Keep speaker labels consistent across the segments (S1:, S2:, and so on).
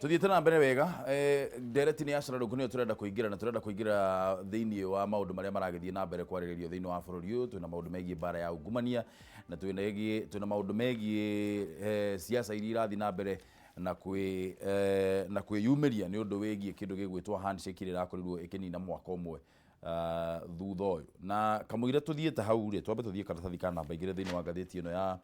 S1: Tuthiĩte na mbere wega. Ndereti nĩ ya Cararuku, nĩyo tũrenda kũingĩra, na tũrenda kũingĩra thĩinĩ wa maũndũ marĩa maragĩthiĩ na mbere kwarĩrĩrio thĩinĩ wa bũrũri ũyũ. Twĩna maũndũ megiĩ mbara ya ungumania, na twĩna maũndũ megiĩ siasa iria irathiĩ na mbere na kwĩyumĩria nĩ ũndũ wĩgiĩ kĩndũ gĩgwĩtwo handshake ĩrĩa ĩrakorirwo ĩkĩnina mwaka ũmwe thutha ũyũ. Na kamũira tũthiĩte hau rĩ, twambe tũthiĩ karatathi ka namba 2 thĩinĩ wa ngathĩti ĩno ya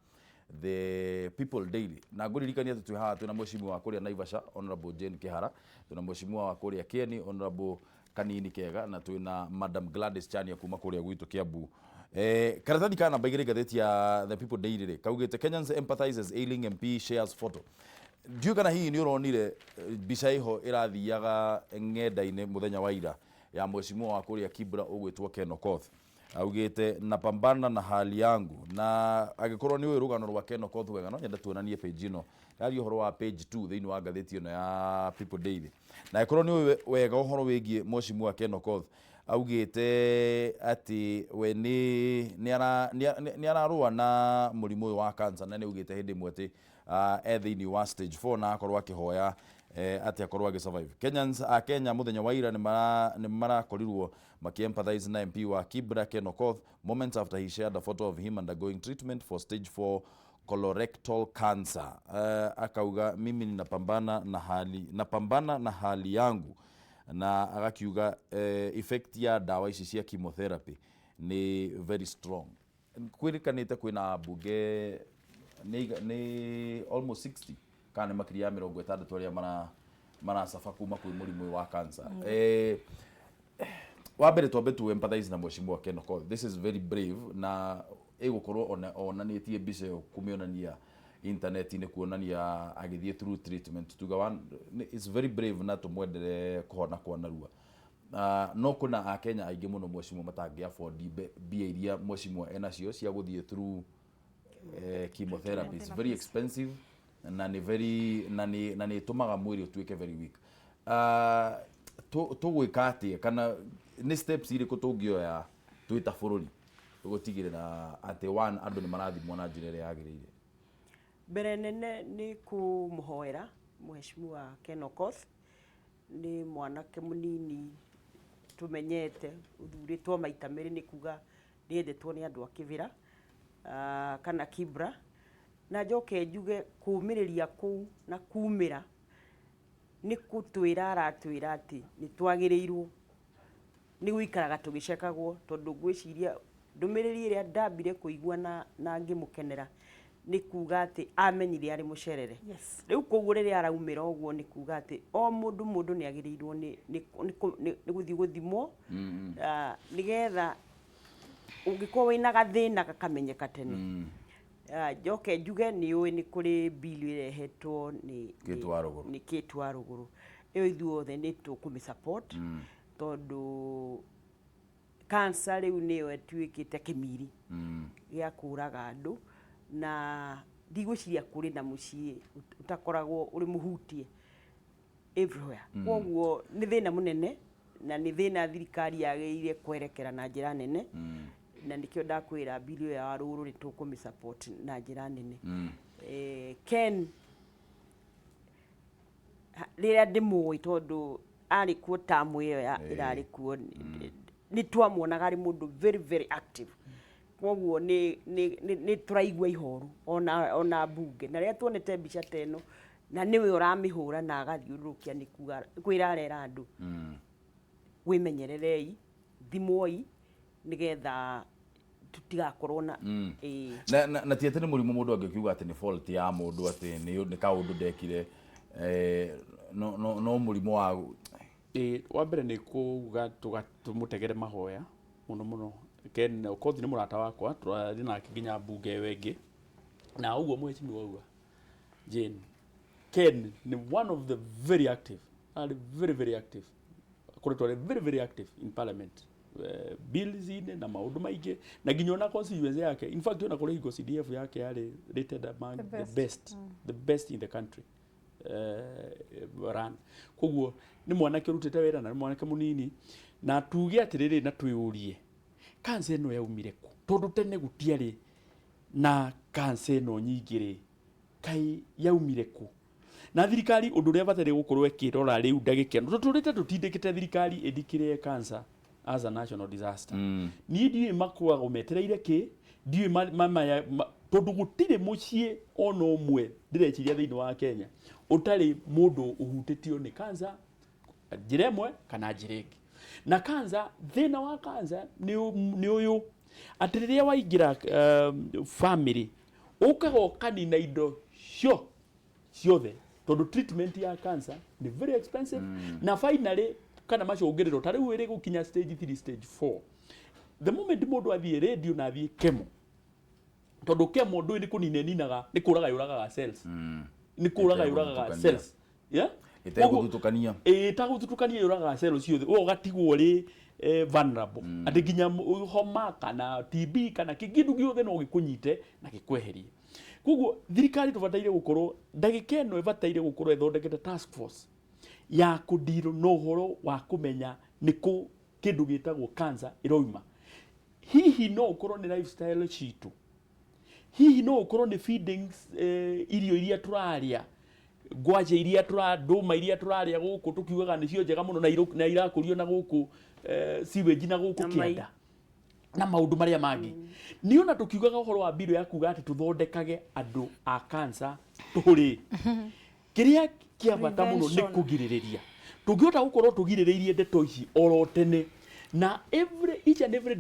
S1: The People Daily. Na ngũririkania atĩ twĩ haha twĩna mheshimiwa wa kũrĩa Naivasha, Honorable Jane Kihara, twĩna mheshimiwa wa kũrĩa Kieni, Honorable Kanini Kega, na twĩna Madam Gladys Chania kuma kũrĩa gwitũ Kiambu. Karatathi ka namba 2 ngathĩti ya The People Daily rĩ, kaugĩte "Kenyans empathizes ailing MP shares photo". Ndiũĩ kana hihi nĩ ũronire mbica ĩho ĩrathiaga ng'enda-inĩ mũthenya wa ira ya mheshimiwa wa kũrĩa Kibra ũgwĩtwo Ken Okoth, augĩte, "Napambana na hali yangu." Na angĩkorwo nĩ ũĩ rũgano rwa Ken Okoth wega, no nyende tuonanie page ĩno. Ndaria ũhoro wa page 2 thĩinĩ wa ngathĩti ĩno ya People Daily. Na angĩkorwo nĩ ũĩ wega ũhoro wĩgiĩ mheshimiwa Ken Okoth, augĩte atĩ we nĩ ararũa na mũrimũ ũyũ wa cancer, na nĩ augĩte hĩndĩ ĩmwe atĩ e thĩinĩ wa stage 4, na akorwo akĩhoya atĩ akorwo agĩ survive. Kenyans a Kenya mũthenya wa ira nĩ marakorirwo maki-empathize na MP wa Kibra Ken Okoth moments after he shared a photo of him undergoing treatment for stage 4 colorectal cancer. Akauga, "Mimi ninapambana na hali, napambana na hali yangu," na agakiuga effect ya ndawa ici cia chemotherapy nĩ very strong. Kwĩrĩkanĩte kwĩna mbunge nĩ almost 60 kana nĩ makĩria ya 60 arĩa maracaba kuma kwĩ mũrimũ ũyũ wa cancer. Wa mbere twambe tu empathize na mheshimiwa Ken Okoth. This is very brave, na ĩgũkorwo onanĩtie mbica ĩyo, kũmĩonania internet-inĩ, kuonania agĩthiĩ through treatment, tuga one, it's very brave, na tũmwendere kũhona kwa narua. No kwĩna akenya aingĩ mũno, mheshimiwa, matangĩ afford mbia iria mheshimiwa enacio cia gũthiĩ through chemotherapy. It's very expensive na nĩ very na nĩ ĩtũmaga mwĩrĩ ũtuĩke very weak. Tũgwĩka atĩa, kana nĩ steps irĩkũ tũngĩoya twĩ ta bũrũri gũtigĩrĩra atĩ one, andũ nĩ marathimwo na njĩra ĩrĩa yagĩrĩire?
S2: Mbere nene nĩ kũmũhoera mheshimiwa Ken Okoth. Nĩ mwanake mũnini tũmenyete, ũthurĩtwo maita merĩ, nĩ kuga nĩendetwo nĩ andũ a Kĩbĩra kana Kibra. Na njoke njuge kũmĩrĩria kũu na kumĩra nĩ gũtwĩra, aratwĩra atĩ nĩ twagĩrĩirwo nĩ gũikaraga tũgĩcekagwo, tondũ ngwĩciria ndũmĩrĩri ĩrĩa ndambire kũigua na ngĩmũkenera nĩ kuga atĩ amenyire arĩ mũcerere. Rĩu koguo rĩrĩa araumĩra ũguo, nĩ kuga atĩ o mũndũ nĩ agĩrĩirwo nĩ gũthiĩ gũthimwo, nĩgetha ũngĩkorwo wĩna gathĩna gakamenyeka tene. Njoke njuge nĩ ũĩ nĩ kũrĩ bill ĩrehetwo nĩ
S1: Kĩtu wa Rũgũrũ.
S2: Nĩ Kĩtu wa Rũgũrũ. Ĩyo ithuothe nĩ tũkũmĩ support, tondũ cancer rĩu nĩyo ĩtuĩkĩte kĩmiri gĩa kũraga andũ, na ndigwĩciria kũrĩ na mũciĩ ũtakoragwo ũrĩ mũhutie everywhere. Koguo nĩ thĩna mũnene, na nĩ thĩna thirikari yagĩrĩire kwerekera na njĩra nene, na nĩkĩo ndakwĩra bill ĩyo ya Warũrũ nĩ tũkũmĩ support na njĩra nene. Ken rĩrĩa ndĩmũĩ, tondũ arĩ kuo tamu ĩyo ya ĩrarĩ kuo, nĩ twamuonaga arĩ mũndũ very very active. Koguo nĩ tũraigua ihoru ona mbunge, na rĩrĩa tuonete mbica ta ĩno na nĩwe ũramĩhũra na agathiũrũrũkia, nĩ kuga kwĩra arera andũ, wĩmenyererei, thimwoi, nĩgetha tũtigakorwo na ĩĩ.
S1: Na ti atĩ nĩ mũrimũ mũndũ angĩkiuga atĩ nĩ fault ya mũndũ, atĩ nĩ kaũndũ ndekire, no mũrimũ wa
S3: Ĩ, wa mbere nĩ kuga tũmũtegere mahoya mũno mũno. Ken Okoth nĩ mũrata wakwa, tũrathiĩ nake nginya mbunge ĩyo ĩngĩ, na ũguo mheshimiwa auga Jane, Ken nĩ one of the very active, arĩ very very active, akoretwo arĩ very very active in parliament, bills-inĩ na maũndũ maingĩ, na nginya ona constituency yake. In fact, ona kũrĩ hingo CDF yake yarĩ rated among the best, the best, the best in the country run. Koguo nĩ mwanake ũrutĩte wĩra, na nĩ mwanake mũnini. Na tuge atĩrĩrĩ, na twĩyũrie, kansa ĩno yaumire kũ? Tondũ tene gũtiarĩ na kansa ĩno nyingĩ rĩ, kaĩ yaumire kũ? Na thirikari ũndũ ũrĩa bataire gũkorwo ĩkĩrora rĩu ndagĩka ĩno, tũtũrĩte tũtindĩkĩte thirikari ĩdeclare cancer as a national disaster. Niĩ ndiũĩ makoragwo metereire kĩ, ndiũĩ tondũ gũtirĩ mũciĩ ona ũmwe ndĩreciria thĩinĩ wa Kenya ũtarĩ mũndũ ũhutĩtio nĩ cancer njĩra ĩmwe kana njĩra ĩngĩ. Na cancer, thĩna wa cancer nĩ ũyũ atĩ rĩrĩa waingĩra family ũkaga ũkanina indo ciothe, tondũ treatment ya cancer nĩ very expensive. Na finally kana macũngĩrĩro ta rĩu ĩrĩ gũkinya stage 3, stage 4, the moment mũndũ athiĩ radio na athiĩ chemo, tondũ chemo ndũĩ nĩ kũnina ĩninaga, nĩ kũraga yũragaga cells, nĩ kũraga yũragaga
S1: Ĩtegũthutũkania.
S3: cells, yeah?
S1: Ĩtegũthutũkania.
S3: Ĩĩ, ĩtagũthutũkania, yũragaga cells ciothe, we ũgatigwo ũrĩ vulnerable atĩ nginya homa kana TB kana kĩndũ gĩothe no gĩkũnyite na gĩkweherie. Koguo thirikari tũbataire gũkorwo ndagĩka ĩno ĩbataire gũkorwo ĩthondekete task force ya kũndirwo na ũhoro wa kũmenya nĩ kũ kĩndũ gĩtagwo cancer ĩroima. Hihi no ũkorwo nĩ lifestyle citũ, hihi no ũkorwo nĩ feedings, irio iria tũrarĩa, ngwaci iria tũra ndũma iria tũrarĩa gũkũ tũkiugaga nĩcio njega mũno na irakũrio na gũkũ sewage na gũkũ
S2: Na mai.
S3: kĩanda na maũndũ marĩa mangĩ. Nĩ ona tũkiugaga ũhoro wa mbirũ ya kuga atĩ tũthondekage andũ a cancer tũrĩ kĩrĩa kĩa bata mũno nĩ
S4: Prevention.
S3: Kũgirĩrĩria. Tũngĩhota gũkorwo tũgirĩrĩirie ndeto ici oro tene na every each and every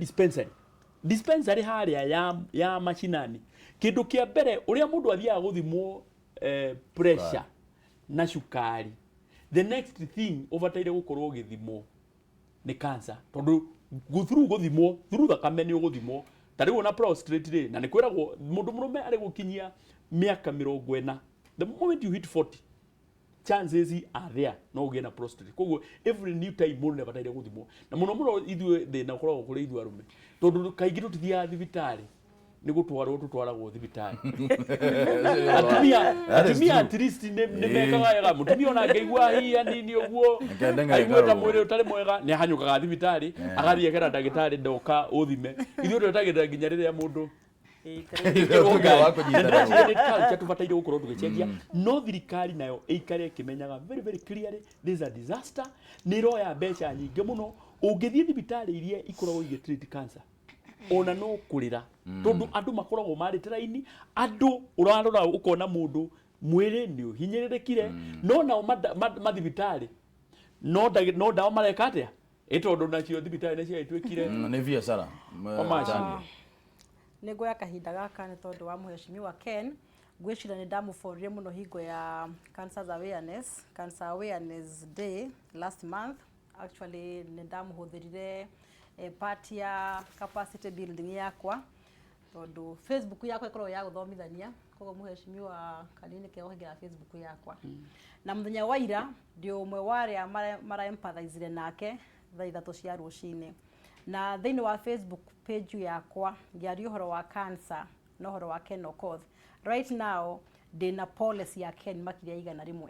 S3: dispensary harĩa ya macinani, kĩndũ kĩa mbere ũrĩa mũndũ athiaga gũthimwo pressure na cukari, the next thing ũbataire gũkorwo ũgĩthimwo nĩ cancer, tondũ through gũthimwo through thakame nĩ ũgũthimwo ta rĩu ona prostate rĩ, na nĩ kwĩragwo mũndũ mũrũme arĩ gũkinyia mĩaka 40, the moment you hit 40, chances are there no ũgĩe na prostate. Koguo every new time mũndũ nĩ abataire gũthimwo, na mũno mũno ithuĩ thĩna ũkoragwo kũrĩ ithuĩ arũme, tondũ kaingĩ tũtithiaga thibitarĩ, nĩ gũtwarwo tũtwaragwo thibitarĩ. Atumia
S1: That is
S3: atumia
S1: true.
S3: at least nĩ mekaga wega. Mũtumia ona angĩigua hihi hanini ũguo,
S1: Akendeng'era
S3: aigue ta
S1: ĩkarũgama.
S3: mwĩrĩ ũtarĩ mwega, nĩ ahanyũkaga thibitarĩ agathiĩ akera ndagĩtarĩ, "Ndoka ũthime." Ithuĩ twetagĩrĩra nginya rĩrĩa mũndũ
S1: Ũtuĩke wa kũnyitana.
S3: Na ndĩreciria nĩ culture tũbataire gũkorwo tũgĩcenjia, no thirikari nayo ĩikare ĩkĩmenyaga very very clearly this is a disaster. Nĩ ĩroya mbeca nyingĩ mũno. Ũngĩthiĩ thibitarĩ iria ikoragwo igĩtreat cancer, ona no kũrĩra, tondũ andũ makoragwo marĩte raini, andũ ũrarora ũkona mũndũ mwĩrĩ nĩ ũhinyĩrĩrĩkire, no nao mathibitarĩ no ndawa mareka atĩa? Ĩ tondũ nacio thibitarĩ nĩ ciagĩtuĩkire
S1: Nĩ biacara.
S3: Commercial.
S1: Daniel.
S4: Nĩ nguoya kahinda gaka nĩ tondũ wa mũheshimiwa Ken. Ngwĩciria nĩ ndamũborire mũno hingo ya cancer awareness day last month. Actually nĩ ndamũhũthĩrire part ya capacity building yakwa, tondũ Facebook yakwa ĩkoragwo ya gũthomithania. Koguo mũheshimiwa Kanini kega ũkaingĩra Facebook yakwa na mũthenya wa ira, ndĩ ũmwe wa arĩa mara empathizire nake thaa 3 cia rũcinĩ, na thĩinĩ wa Facebook page yakwa ngĩaria ũhoro wa cancer na ũhoro wa Ken Okoth. Right now ndĩna policy ya Ken makĩria ya 100,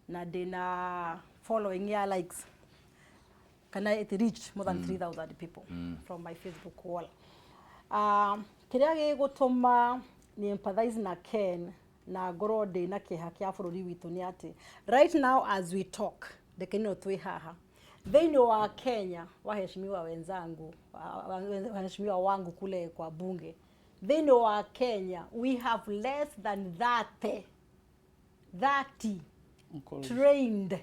S4: na ndĩna following ya likes kana it reached more than 3000 people from my Facebook wall. Kĩrĩa gĩgũtũma ni empathize na Ken na ngorwo ndĩ na kĩeha kĩa bũrũri witũ nĩ atĩ right now as we talk, ndeke ĩno twĩ haha thĩinĩ wa Kenya, waheshimiwa wenzangu, waheshimiwa wangu kule kwa bunge, thĩinĩ wa Kenya we have less than 30 trained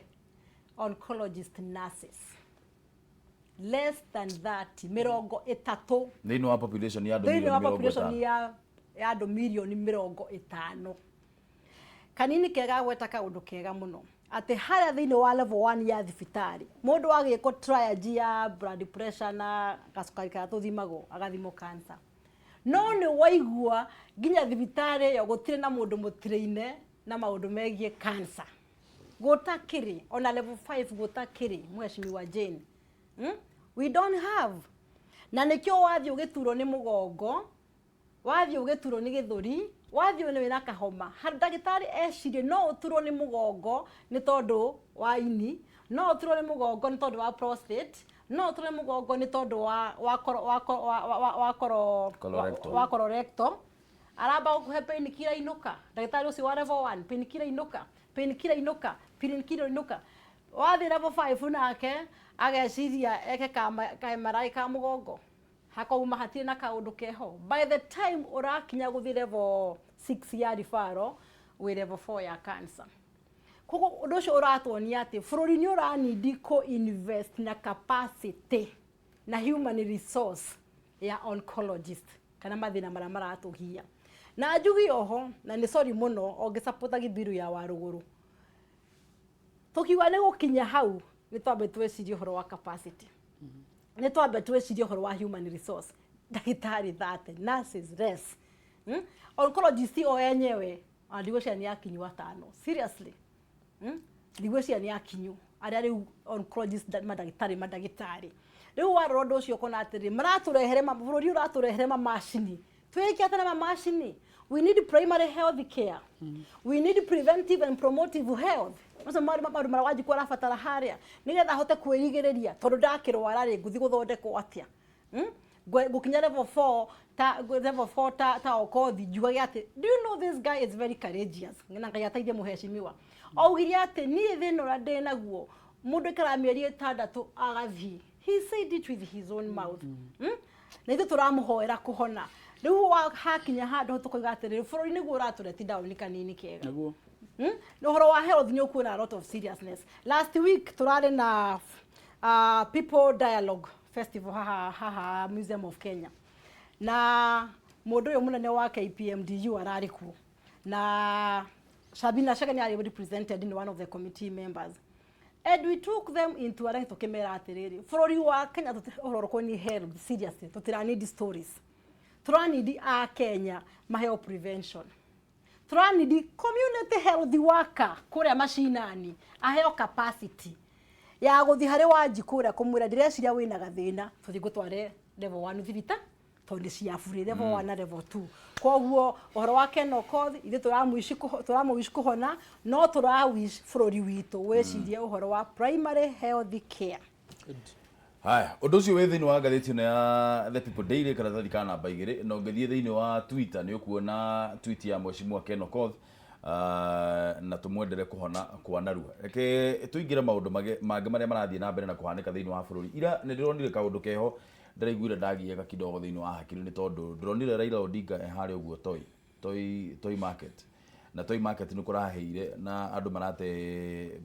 S4: oncologist nurses, less than 30, 30.
S1: Thĩinĩ wa population ya andũ
S4: thĩinĩ wa
S1: mirioni 50.
S4: Population ya andũ mirioni 50. Kanini kega gweta kaũndũ kega mũno atĩ harĩa thĩinĩ wa level 1 ya thibitarĩ, mũndũ agĩkwo triage ya blood pressure na gacukari karĩa tũthimagwo, agathimwo cancer, no nĩ waigua nginya thibitarĩ ĩyo gũtirĩ na mũndũ mũtiraine na maũndũ megiĩ cancer, gũtakĩrĩ ona level 5, gũtakĩrĩ. Mheshimiwa Jane, We don't have, na nĩkĩo wathiĩ ũgĩturwo nĩ mũgongo, wathiĩ ũgĩturwo nĩ gĩthũri, wathiĩ nĩ wĩna kahoma, ndagĩtarĩ ecirie no ũturwo nĩ mũgongo nĩ tondũ wa ini, no ũturwo nĩ mũgongo nĩ tondũ wa prostate, no ũturwo nĩ mũgongo nĩ tondũ wa
S1: Colorectal.
S4: Wa colorectal. Aramba gũkũhe painkiller, inũka. Ndagĩtarĩ ũcio wa level 1, painkiller, inũka. Painkiller inũka, painkiller inũka. Wathiĩ level 5 nake ageciria eke ka MRI ka mũgongo, hakauma hatirĩ na kaũndũ keho. By the time ũrakinya gũthiĩ level 6 ya referral, wĩ level 4 ya cancer. Koguo ũndũ ũcio ũratuonia atĩ bũrũri nĩ ũranindi kũ invest na capacity na human resource ya oncologist kana mathĩna marĩa maratũgia. Na njugi oho, na nĩ sorry mũno ũngĩsapota Githiru ya Warũgũrũ, tukiuga nĩ gũkinya hau, nĩ twambe twĩcirie ũhoro wa capacity, nĩ twambe twĩcirie ũhoro wa human resource, ndagĩtarĩ 30, nurses less, Oncologist o enyewe ndigwĩciria nĩ akinyu atano, seriously, Ndigwĩciria nĩ akinyu arĩa rĩu oncologist, mandagĩtarĩ rĩu. Warora ũndũ ũcio ũkona atĩrĩ, maratũrehere bũrũri ũratũrehere mamacini, twĩke atĩa na mamacini? We need primary health care, we need preventive and promotive health. Macio maũndũ marĩa Wanjikũ arabatara harĩa nĩgetha ahote kwĩrigĩrĩria, tondũ ndakĩrwara rĩ, ngũthiĩ gũthondekwo atĩa? Ngũkinya level 4 ta level 4 ta Okothi, njugage atĩ, do you know this guy is very courageous? Na Ngai ateithie mũheshimiwa. Augire atĩ niĩ thĩna ũrĩa ndĩ naguo, mũndũ aikaraga mĩeri 6 agathiĩ. He said it with his own mouth, Na ithuĩ tũramũhoera kũhona. Rĩu hakinya handũ tũkoiga atĩrĩrĩ, bũrũri nĩguo ũratũreti down kanini kega.
S3: Nĩguo.
S4: Na ũhoro wa health nĩ ũkuona a lot of seriousness. Last week tũrarĩ na People Dialogue Festival haha Museum of Kenya, na mũndũ ũyũ mũnene wa KPMDU ararĩ kuo, na Sabina Chege nĩ arĩ represented in one of the committee members, and we took them into a tũkĩmera atĩrĩrĩ, bũrũri wa Kenya ũhoro ũkoniĩ health, seriously, tũtira need stories, tũranidi a Kenya maheo prevention, tũranidi community health worker kũrĩa macinani aheo capacity ya gũthiĩ harĩ Wanjikũ kũrĩa kũmwĩra, ndĩreciria wĩna gathĩna, tũthiĩ ngũtware level 1 thibita, tondũ nĩ cia burĩ level 1 na level 2. Koguo ũhoro wa Ken Okoth, ithuĩ tũramũwish kũhona, no tũrawish bũrũri witũ wĩcirie ũhoro wa primary health care.
S1: Haya, ũndũ ũcio wĩ thĩinĩ wa ngathĩti ĩno ya The People Daily, karatathi ka namba 2. Na ũngĩthiĩ thĩinĩ wa Twitter nĩ ũkuona tweet ya Mheshimiwa Ken Okoth, na tũmwendere kũhona kwa narua. Reke tũingĩre maũndũ mangĩ marĩa marathiĩ na mbere na kũhanĩka thĩinĩ wa bũrũri. Ira nĩ ndĩronire kaũndũ keho, ndĩraiguire ndagiĩka kidogo thĩinĩ wa hakiri, nĩ tondũ ndĩronire Raila Odinga e harĩa ũguo Toi Market, na Toi Market nĩ kũrahĩire na andũ marate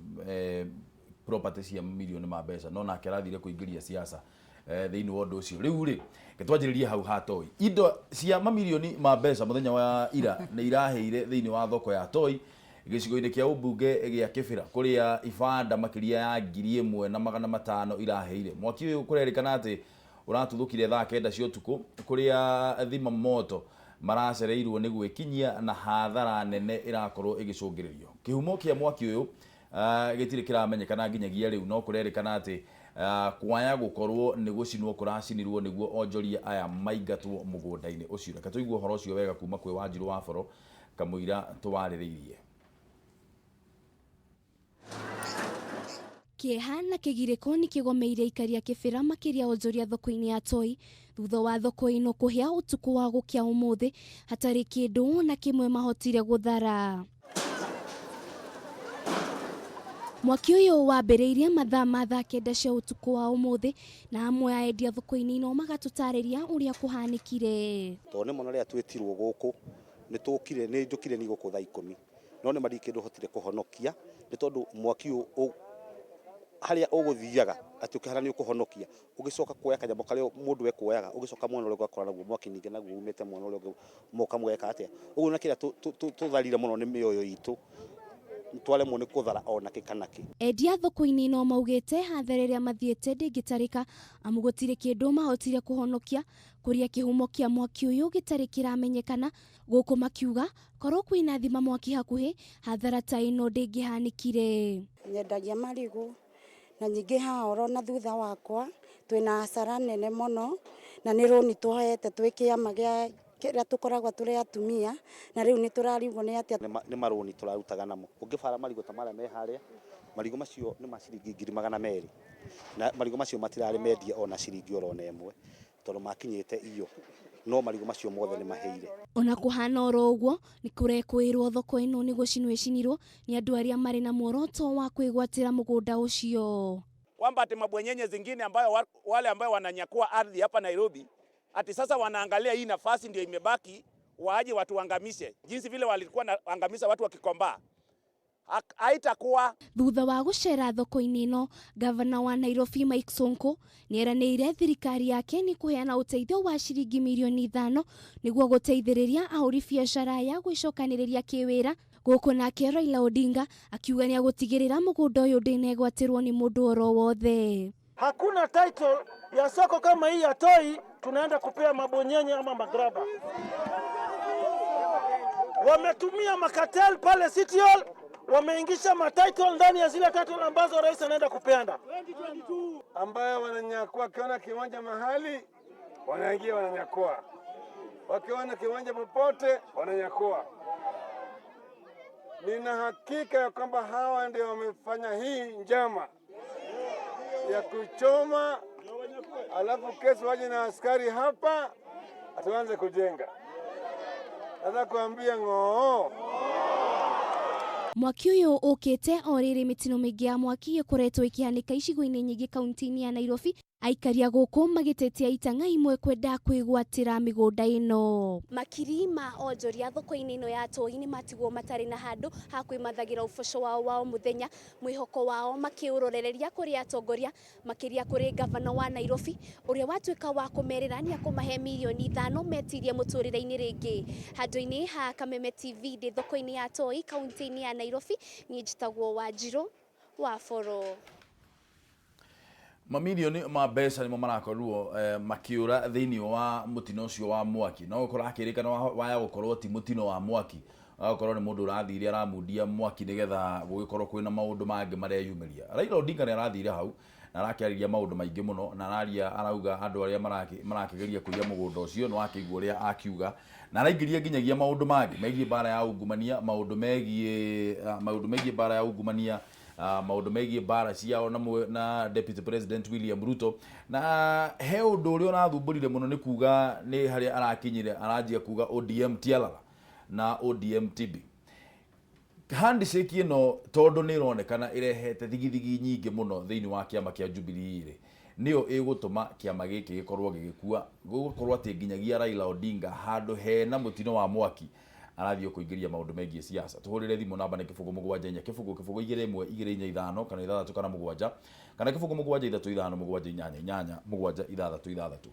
S1: property cia milioni ma mbeca, no nake arathire kũingĩria siasa thĩinĩ wa ũndũ ũcio. Rĩu rĩ, twanjĩrĩrie hau ha Toi. Indo cia mamirioni ma mbeca mũthenya wa ira nĩ irahĩire thĩinĩ wa thoko ya Toi gĩcigo-inĩ kĩa ũmbunge gĩa Kĩbĩra, kũrĩa ibanda makĩria ya 1500 irahĩire. Mwaki ũyũ kũrerĩkana atĩ ũratuthũkire thaa 9 cia ũtukũ, kũrĩa thima moto maracereirwo nĩ gwĩkinyia na hathara nene ĩrakorwo ĩgĩcũngĩrĩrio. Kĩhumo kĩa mwaki ũyũ gĩtirĩ kĩramenyekana nginyagia rĩu, no kũrerĩkana atĩ kwaya gũkorwo nĩ gũcinwo kũracinirwo nĩguo onjoria aya maingatwo mũgũnda-inĩ ũcio. Reke tũigue ũhoro ũcio wega kuma kwĩ Wanjirũ wa Boro kamũira tũwarĩrĩirie.
S5: Kĩeha na kĩgirĩko nĩ kĩgomeire aikari a Kĩbĩra, makĩria onjoria thoko-inĩ ya Toi, thutha wa thoko ĩno kũhĩa ũtukũ wa gũkĩa ũmũthĩ hatarĩ kĩndũ ona kĩmwe mahotire gũthara. Mwaki ũyũ wambĩrĩirie mathaa ma thaa 9 cia ũtukũ wa ũmũthĩ, na amwe a endia thoko-inĩ ĩno magatũtarĩria ũrĩa kũhanĩkire.
S6: Tondũ nĩ mona rĩrĩa twĩtirwo gũkũ nĩ tũkire, nĩ njũkire ni gũkũ thaa 10, no nĩ marĩ kĩndũ hotire kũhonokia, nĩ tondũ mwaki ũyũ harĩa ũgũthiaga atĩ ũkĩhana nĩ ũkũhonokia, ũgĩcoka kuoya kanyamũ karĩa mũndũ ekuoyaga, ũgĩcoka mwena ũrĩa ũgakora naguo mwaki, ningĩ naguo umĩte mwena ũrĩa ũngĩ moka mũgeka atĩa ũguo. Na kĩrĩa tũtharire mũno nĩ mĩoyo itũ, twaremwo nĩ kũthara ona kĩ kana kĩ.
S5: Endia thoko-inĩ ĩno maugĩte hathara ĩrĩa mathiĩte ndĩngĩtarĩka, amu gũtirĩ kĩndũ mahotire kũhonokia, kũrĩa kĩhumo kĩa mwaki ũyũ gĩtarĩ kĩramenyekana. Gũkũ makiuga korwo kwĩna thima mwaki hakuhĩ, hathara ta ĩno ndĩngĩhanĩkire.
S7: Nyendagia marigũ na ningĩ haha oro na thutha wakwa twĩna hasara nene mũno, na nĩ rũni tuoete twĩ kĩama gĩa kĩrĩa tũkoragwo tũrĩ atumia, na rĩu nĩ tũrarigwo nĩ atĩa.
S6: Nĩ marũni tũrarutaga namo. Ũngĩbara marigũ ta marĩa me harĩa, marigũ macio nĩ ma ciringi 200,000, na marigũ macio matirarĩ mendie ona ciringi oro na ĩmwe, tondũ makinyĩte iyo. No marigũ macio mothe nĩ mahĩire.
S5: Ona kũhana oro ũguo, nĩ kũrekũĩrwo thoko ĩno nĩ gũcinwo ĩcinirwo nĩ andũ arĩa marĩ na muoroto wa kwĩgwatĩra mũgũnda ũcio.
S8: Kwamba ati mabwenyenye zingine ambayo wale ambayo wananyakua ardhi hapa Nairobi, ati sasa wanaangalia hii nafasi ndio imebaki, waje watuangamishe jinsi vile walikuwa naangamisha watu wa Gikomba. Haitakuwa.
S5: Thutha wa gũcera thoko-inĩ ĩno, gavana wa Nairobi Mike Sonko nĩeranĩire thirikari yake nĩ kũheana ũteithio wa ciringi mirioni 5 nĩguo gũteithĩrĩria ahũri biacara aya gwĩcokanĩrĩria kĩwĩra. Gũkũ nake Raila Odinga akiuga nĩ agũtigĩrĩra mũgũnda ũyũ ndĩnegwatĩrwo nĩ mũndũ oro wothe.
S9: Hakuna title ya soko kama hii ya Toi tunaenda kupea mabonyenye ama magraba. Wametumia macartel pale City Hall, wameingisha matitle ndani ya zile title ambazo rais anaenda kupeana.
S10: Ambayo wananyakua, wakiona kiwanja mahali wanaingia wananyakua, wakiona kiwanja popote wananyakua. Nina hakika ya kwamba hawa ndio wamefanya hii njama ya kuchoma, alafu kesho waje na askari hapa atuanze kujenga. Nataka kuambia ng'oo.
S5: Mwaki ũyũ ũkĩte o rĩrĩ mĩtino mĩingĩ ya mwaki ĩkoretwo ĩkĩhanĩka icigo-inĩ nyingĩ kaunti-inĩ ya Nairobi, aikaria gũkũ magĩtetia itang'a imwe kwenda kwĩgwatĩra mĩgũnda ĩno. Makiri ma onjoria thoko-inĩ ĩno ya Toi nĩ matigwo matarĩ na handũ ha kwĩmathagĩra ũboco wao wa o mũthenya, mwĩhoko wao makĩũrorereria kũrĩ atongoria, makĩria kũrĩ gavana wa Nairobi ũrĩa watuĩka wa kũmerĩra nĩ akũmahe mirioni 5 metirie mũtũrĩre-inĩ rĩngĩ. Handũ-inĩ ha Kameme TV ndĩ thoko-inĩ ya Toi kaunti-inĩ ya Nairobi, niĩ njĩtagwo Wanjirũ wa Boro.
S1: Mamirioni ma mbeca nĩmo marakorirwo makiũra thĩinĩ wa mũtino ũcio wa mwaki. No gũkorwo akĩrĩkana waya gũkorwo ti mũtino wa mwaki, agakorwo nĩ mũndũ ũrathire aramundia mwaki nĩgetha gũgĩkorwo kwĩna maũndũ mangĩ mareyumĩria. Raila Odinga nĩ arathire hau na arakĩarĩria maũndũ maingĩ mũno, na araria arauga andũ arĩa marakĩgeria kũiya mũgũnda ũcio nĩ wakĩigua ũrĩa akiuga, na araingĩria nginyagia maũndũ mangĩ megiĩ mbara ya ungumania, maũndũ megiĩ mbara ya ungumania, maũndũ megiĩ mbara ciao na Deputy President William Ruto. Na he ũndũ ũrĩa ũrathumbũrire mũno nĩ kuga nĩ harĩa arakinyire aranjia kuga ODM tialala na ODM TB handshake ĩno, tondũ nĩ ĩronekana ĩrehete thigithigi nyingĩ mũno thĩinĩ wa kĩama kĩa Jubilee rĩ, nĩyo ĩgũtũma kĩama gĩkĩ gĩkorwo gĩgĩkua, gũgũkorwo atĩ nginyagia Raila Odinga handũ hena mũtino wa mwaki arathiĩ kũingĩria maũndũ megiĩ siasa. Tũhũrĩre thimũ, namba nĩ 074 0 0 2 1 2 4 5 kana 6 kana 7 kana 0 7 3 5 7 8 8 7 6 6.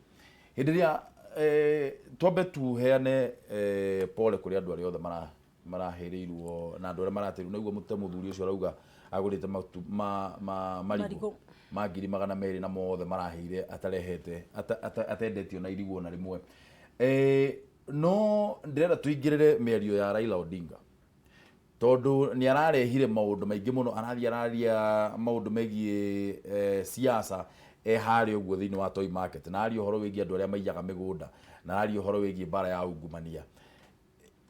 S1: Hĩndĩ ĩrĩa twambe tuheane pole kũrĩ andũ arĩa othe marahĩrĩirwo na andũ arĩa maratĩrwo. Naiguo mũte mũthuri ũcio arauga agũrĩte matu ma marigũ
S4: Marigũ.
S1: Ma 200,000 na mothe marahĩire atarehete atendetio na irigũ ona rĩmwe. No ndĩrenda tũingĩrĩre mĩario ya Raila Odinga tondũ nĩ ararehire maũndũ maingĩ mũno, arathiĩ araria maũndũ megiĩ siasa harĩa ũguo thĩinĩ wa Toi Market, na aria ũhoro wĩgiĩ andũ arĩa maiyaga mĩgũnda, na aria ũhoro wĩgiĩ mbara ya ungumania.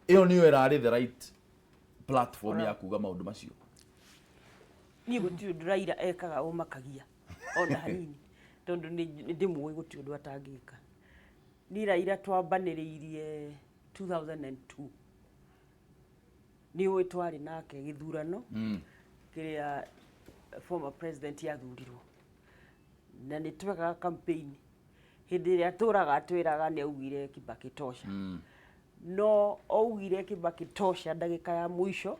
S1: Ĩyo nĩyo ĩrarĩ the right platform ya kuga maũndũ macio?
S2: Niĩ gũtirĩ ũndũ Raila ekaga ũmakagia ona hanini, tondũ nĩ ndĩmũĩ, gũtirĩ ũndũ atangĩka. Niĩ Raila twambanĩrĩirie 2002, nĩ ũĩ twarĩ nake gĩthurano kĩrĩa former president yathurirwo, na nĩ twekaga campaign hĩndĩ ĩrĩa tũraga twĩraga nĩ augire "Kibaki tosha", no augire "Kibaki tosha" ndagĩka ya mũico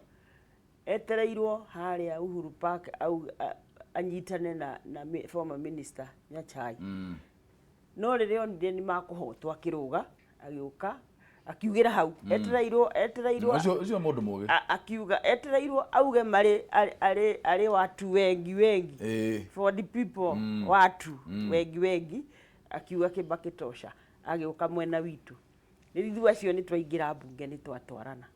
S2: etereirwo harĩa Uhuru Park anyitane na former minister Nyachae. No rĩrĩa onire nĩ makũhotwo, akĩrũga agĩũka akiugĩra hau etereirwo etereirwo.
S1: Ũcio mũndũ mũgĩ.
S2: Akiuga etereirwo auge marĩ arĩ watu wengi wengi, for the people, watu wengi wengi, akiuga "Kibaki tosha", agĩũka mwena witũ. Rĩu ithuĩ acio nĩ twaingĩra mbunge, nĩ twatwarana.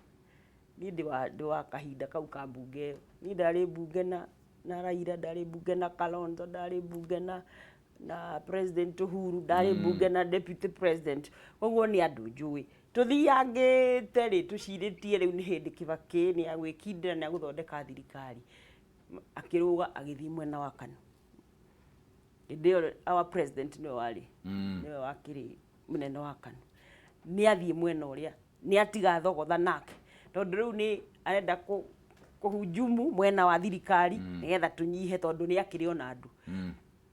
S2: Niĩ ndĩ wa kahinda kau ka mbunge ĩyo. Niĩ ndarĩ mbunge na Raila, ndarĩ mbunge na Kalonzo, ndarĩ mbunge na President Uhuru, ndarĩ mbunge na deputy president, koguo nĩ andũ njũĩ tũthiangĩte rĩ tũcirĩtie. Rĩu nĩ hĩndĩ Kibaki nĩ agwĩkindĩra nĩ agũthondeka thirikari, akĩrũga agĩthiĩ mwena wa KANU. Hĩndĩ ĩyo our president nĩwe warĩ, nĩwe wakĩrĩ mũnene wa KANU. Nĩ athiĩ mwena ũrĩa nĩ atiga thogotha nake, tondũ rĩu nĩ arenda kũhujumu mwena wa thirikari nĩgetha tũnyihe, tondũ nĩ akĩrĩ ona andũ.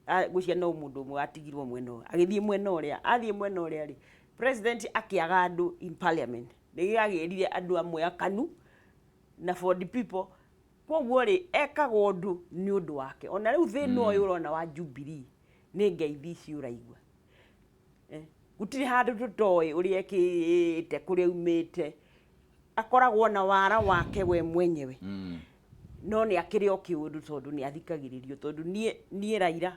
S2: Ngwĩciria no mũndũ ũmwe watigirwo mwena ũyũ agĩthiĩ mwena ũrĩa, athiĩ mwena ũrĩa rĩ, president akĩaga andũ in parliament, nĩ agĩrire andũ amwe akanu na for the people. Koguo rĩ, ekaga ũndũ nĩ ũndũ wake. Ona rĩu thĩna ũyũ ũrona wa Jubilee nĩ ngeithi ici ũraigua. Gũtirĩ handũ tũtoĩ ũrĩa ekĩte, kũrĩa aumĩte, akoragwo na wara wake we mwenyewe. No nĩ akĩrĩ o kĩũndũ, tondũ nĩ athikagĩrĩrio, tondũ niĩ Raila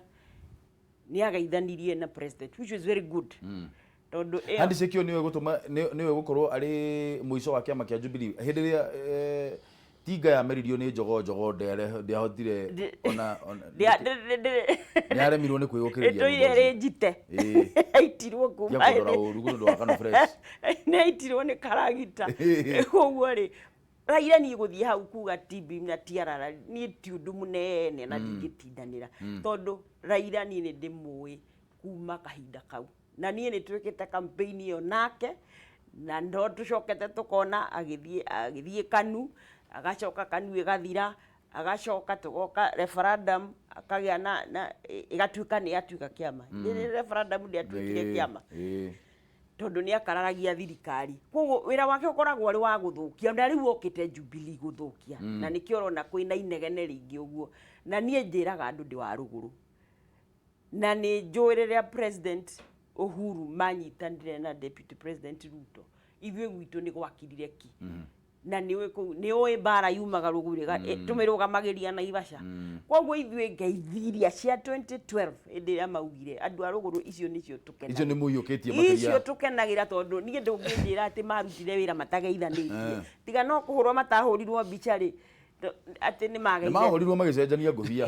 S2: nĩ ageithanirie na president, which is very good, tondũ ĩyo
S1: Handshake ĩyo nĩyo ĩgũtũma, nĩyo ĩgũkorwo arĩ mũico wa kĩama kĩa Jubilee hĩndĩ ĩrĩa tinga yameririo nĩ jogoo jogoo ndĩahotire ona nĩ aremirwo nĩ kwĩyũkĩrĩria.
S2: Ĩtũire ĩrĩ njite. Aitirwo kuma
S1: Tia kũndora ũru nĩ ũndũ wa Kano Fresh.
S2: Nĩ aitirwo nĩ karagita. Koguo rĩ, Raila niĩ gũthiĩ hau kuga TB na tiarara niĩ ti ũndũ mũnene na ndingĩtindanĩra, tondũ Raila niĩ nĩ ndĩmũĩ kuma kahinda kau, na niĩ nĩ twĩkĩte campaign ĩyo nake, na no tũcokete tũkona agĩthiĩ KANU, agacoka KANU ĩgathira, agacoka tũgoka referendum, akagĩa na ĩgatuĩka nĩ yatuĩka kĩama. Rĩrĩ referendum ndĩatuĩkire kĩama, tondũ nĩ akararagia thirikari. Koguo wĩra wake ũkoragwo ũrĩ wa gũthũkia, na rĩu okĩte Jubilee gũthũkia, na nĩkĩo ũrona kwĩna inegene rĩingĩ ũguo. Na niĩ njĩraga andũ ndĩ wa rũgũrũ, na nĩ njũĩ rĩrĩa President Uhuru manyitanire na Deputy President Ruto, ithuĩ gwitũ nĩ gwakirire ki. Na nĩ ũĩ kũu nĩ ũĩ mbara yumaga rũgũrũ, tũmĩrũgamagĩria Naivasha. Koguo ithuĩ ngeithi iria cia 2012, hĩndĩ ĩrĩa maugire andũ a rũgũrũ, icio nĩcio tũkenagĩra.
S1: Icio nĩ mũiyũkĩtie
S2: icio
S1: makĩria.
S2: Tũkenagĩra, tondũ niĩ ndũngĩnjĩra atĩ marutire wĩra matageithanĩtie, tiga no kũhũrwo matahũrirwo mbica rĩ, atĩ nĩ
S1: Nĩ
S2: mageithania
S1: mahũrirwo magĩcenjania ngũbia.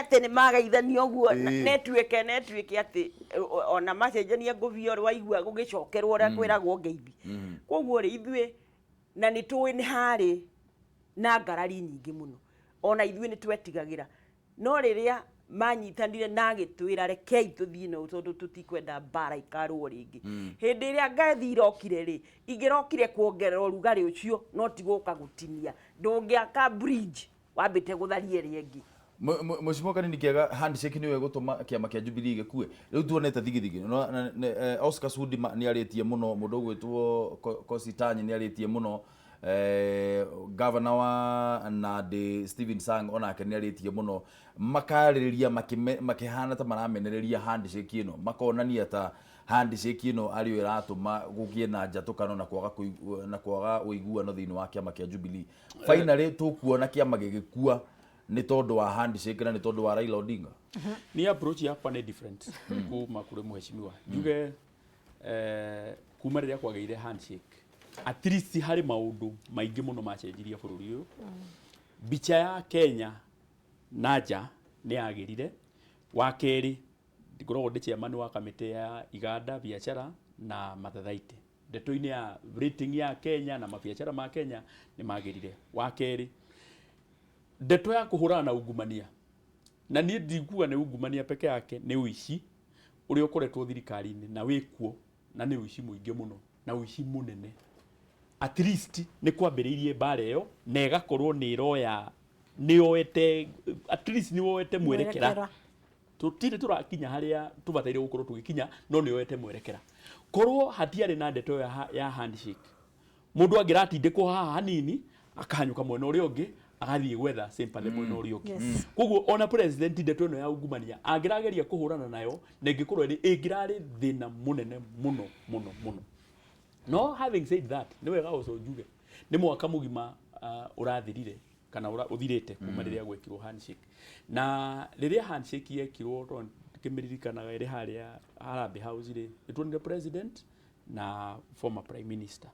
S2: Atĩ nĩ mageithania ũguo, netuĩke atĩ ona macenjania ngũbia, ũrĩa waigua gũgĩcokerwo ũrĩa kwĩragwo ngeithi. Koguo rĩ, ithuĩ na nĩ tũĩ nĩ harĩ na ngarari nyingĩ mũno, ona ithuĩ nĩ twetigagĩra, no rĩrĩa manyitanire na agĩtwĩra rekei tũthiĩ na ũũ, tondũ tũtikwenda mbara ikarũo rĩngĩ. Hĩndĩ ĩrĩa ngeithi irokire rĩ, ingĩrokire kuongerera ũrugarĩ ũcio, no ti gũka gũtinia. Ndũngĩaka bridge wambĩte gũtharia ĩrĩa ĩngĩ.
S1: Mheshimiwa Kanini Kĩaga, handshake nĩyo ĩgũtũma kĩama kĩa Jubilee gĩkue? Rĩu tuonete thigithigi. Oscar Sudi nĩ arĩtie mũno, mũndũ ũgwĩtwo Kositany nĩ arĩtie mũno, governor wa Nandi Stephen Sang onake nĩ arĩtie mũno, makarĩrĩria makĩhana ta maramenereria handshake ĩno, makonania ta handshake ĩno arĩyo ĩratũma gũgĩe na njatũkano na kwaga ũiguano thĩinĩ wa kĩama kĩa Jubilee. Finally tũkuona kĩama gĩgĩkua nĩ tondũ wa handshake na nĩ tondũ wa Raila Odinga?
S3: Ni approach yakwa nĩ different kuma kũrĩ mheshimiwa. Njuge kuma rĩrĩa kwagĩire handshake, at least harĩ maũndũ maingĩ mũno macenjirie bũrũri ũyũ. Mbica ya Kenya na nja nĩ yagĩrire. Wa kerĩ, ngoragwo ndĩ chairman wa kamĩtĩ ya iganda, biacara na mathathaitĩ. Ndeto-inĩ ya rating ya Kenya na mabiacara ma Kenya nĩ magĩrire. Wa kerĩ, ndeto ya kũhũrana na ungumania, na niĩ ndikuga nĩ ungumania peke yake, nĩ ũici ũrĩa ũkoretwo thirikari-inĩ na wĩkuo, na nĩ ũici mũingĩ mũno na ũici mũnene. At least nĩ kwambĩrĩirie mbara ĩyo na ĩgakorwo nĩ ĩroya, nĩ yoete, at least nĩ woete mwerekera.
S4: Mwerekera.
S3: Tũtirĩ tũrakinya harĩa tũbataire gũkorwo tũgĩkinya, no nĩ yoete mwerekera. Korwo hatiarĩ na ndeto ĩyo ya handshake, mũndũ angĩratindĩkwo haha hanini akahanyũka mwena ũrĩa ũngĩ, agathiĩ gwetha sympathy mwena ũrĩa ũngĩ. Koguo ona president, ndeto ĩno ya ungumania angĩrageria kũhũrana nayo, na ĩngĩkorwo ĩrĩ ĩngĩrarĩ thĩna mũnene mũno mũno mũno. No having said that, nĩ wega ũco njuge nĩ mwaka mũgima ũrathirire kana ũthirĩte kuma rĩrĩa gwekirwo handshake. Na rĩrĩa handshake yekirwo, tondũ ngĩmĩririkanaga ĩrĩ harĩa Harambee House rĩ, nĩ tuonire president na former prime minister,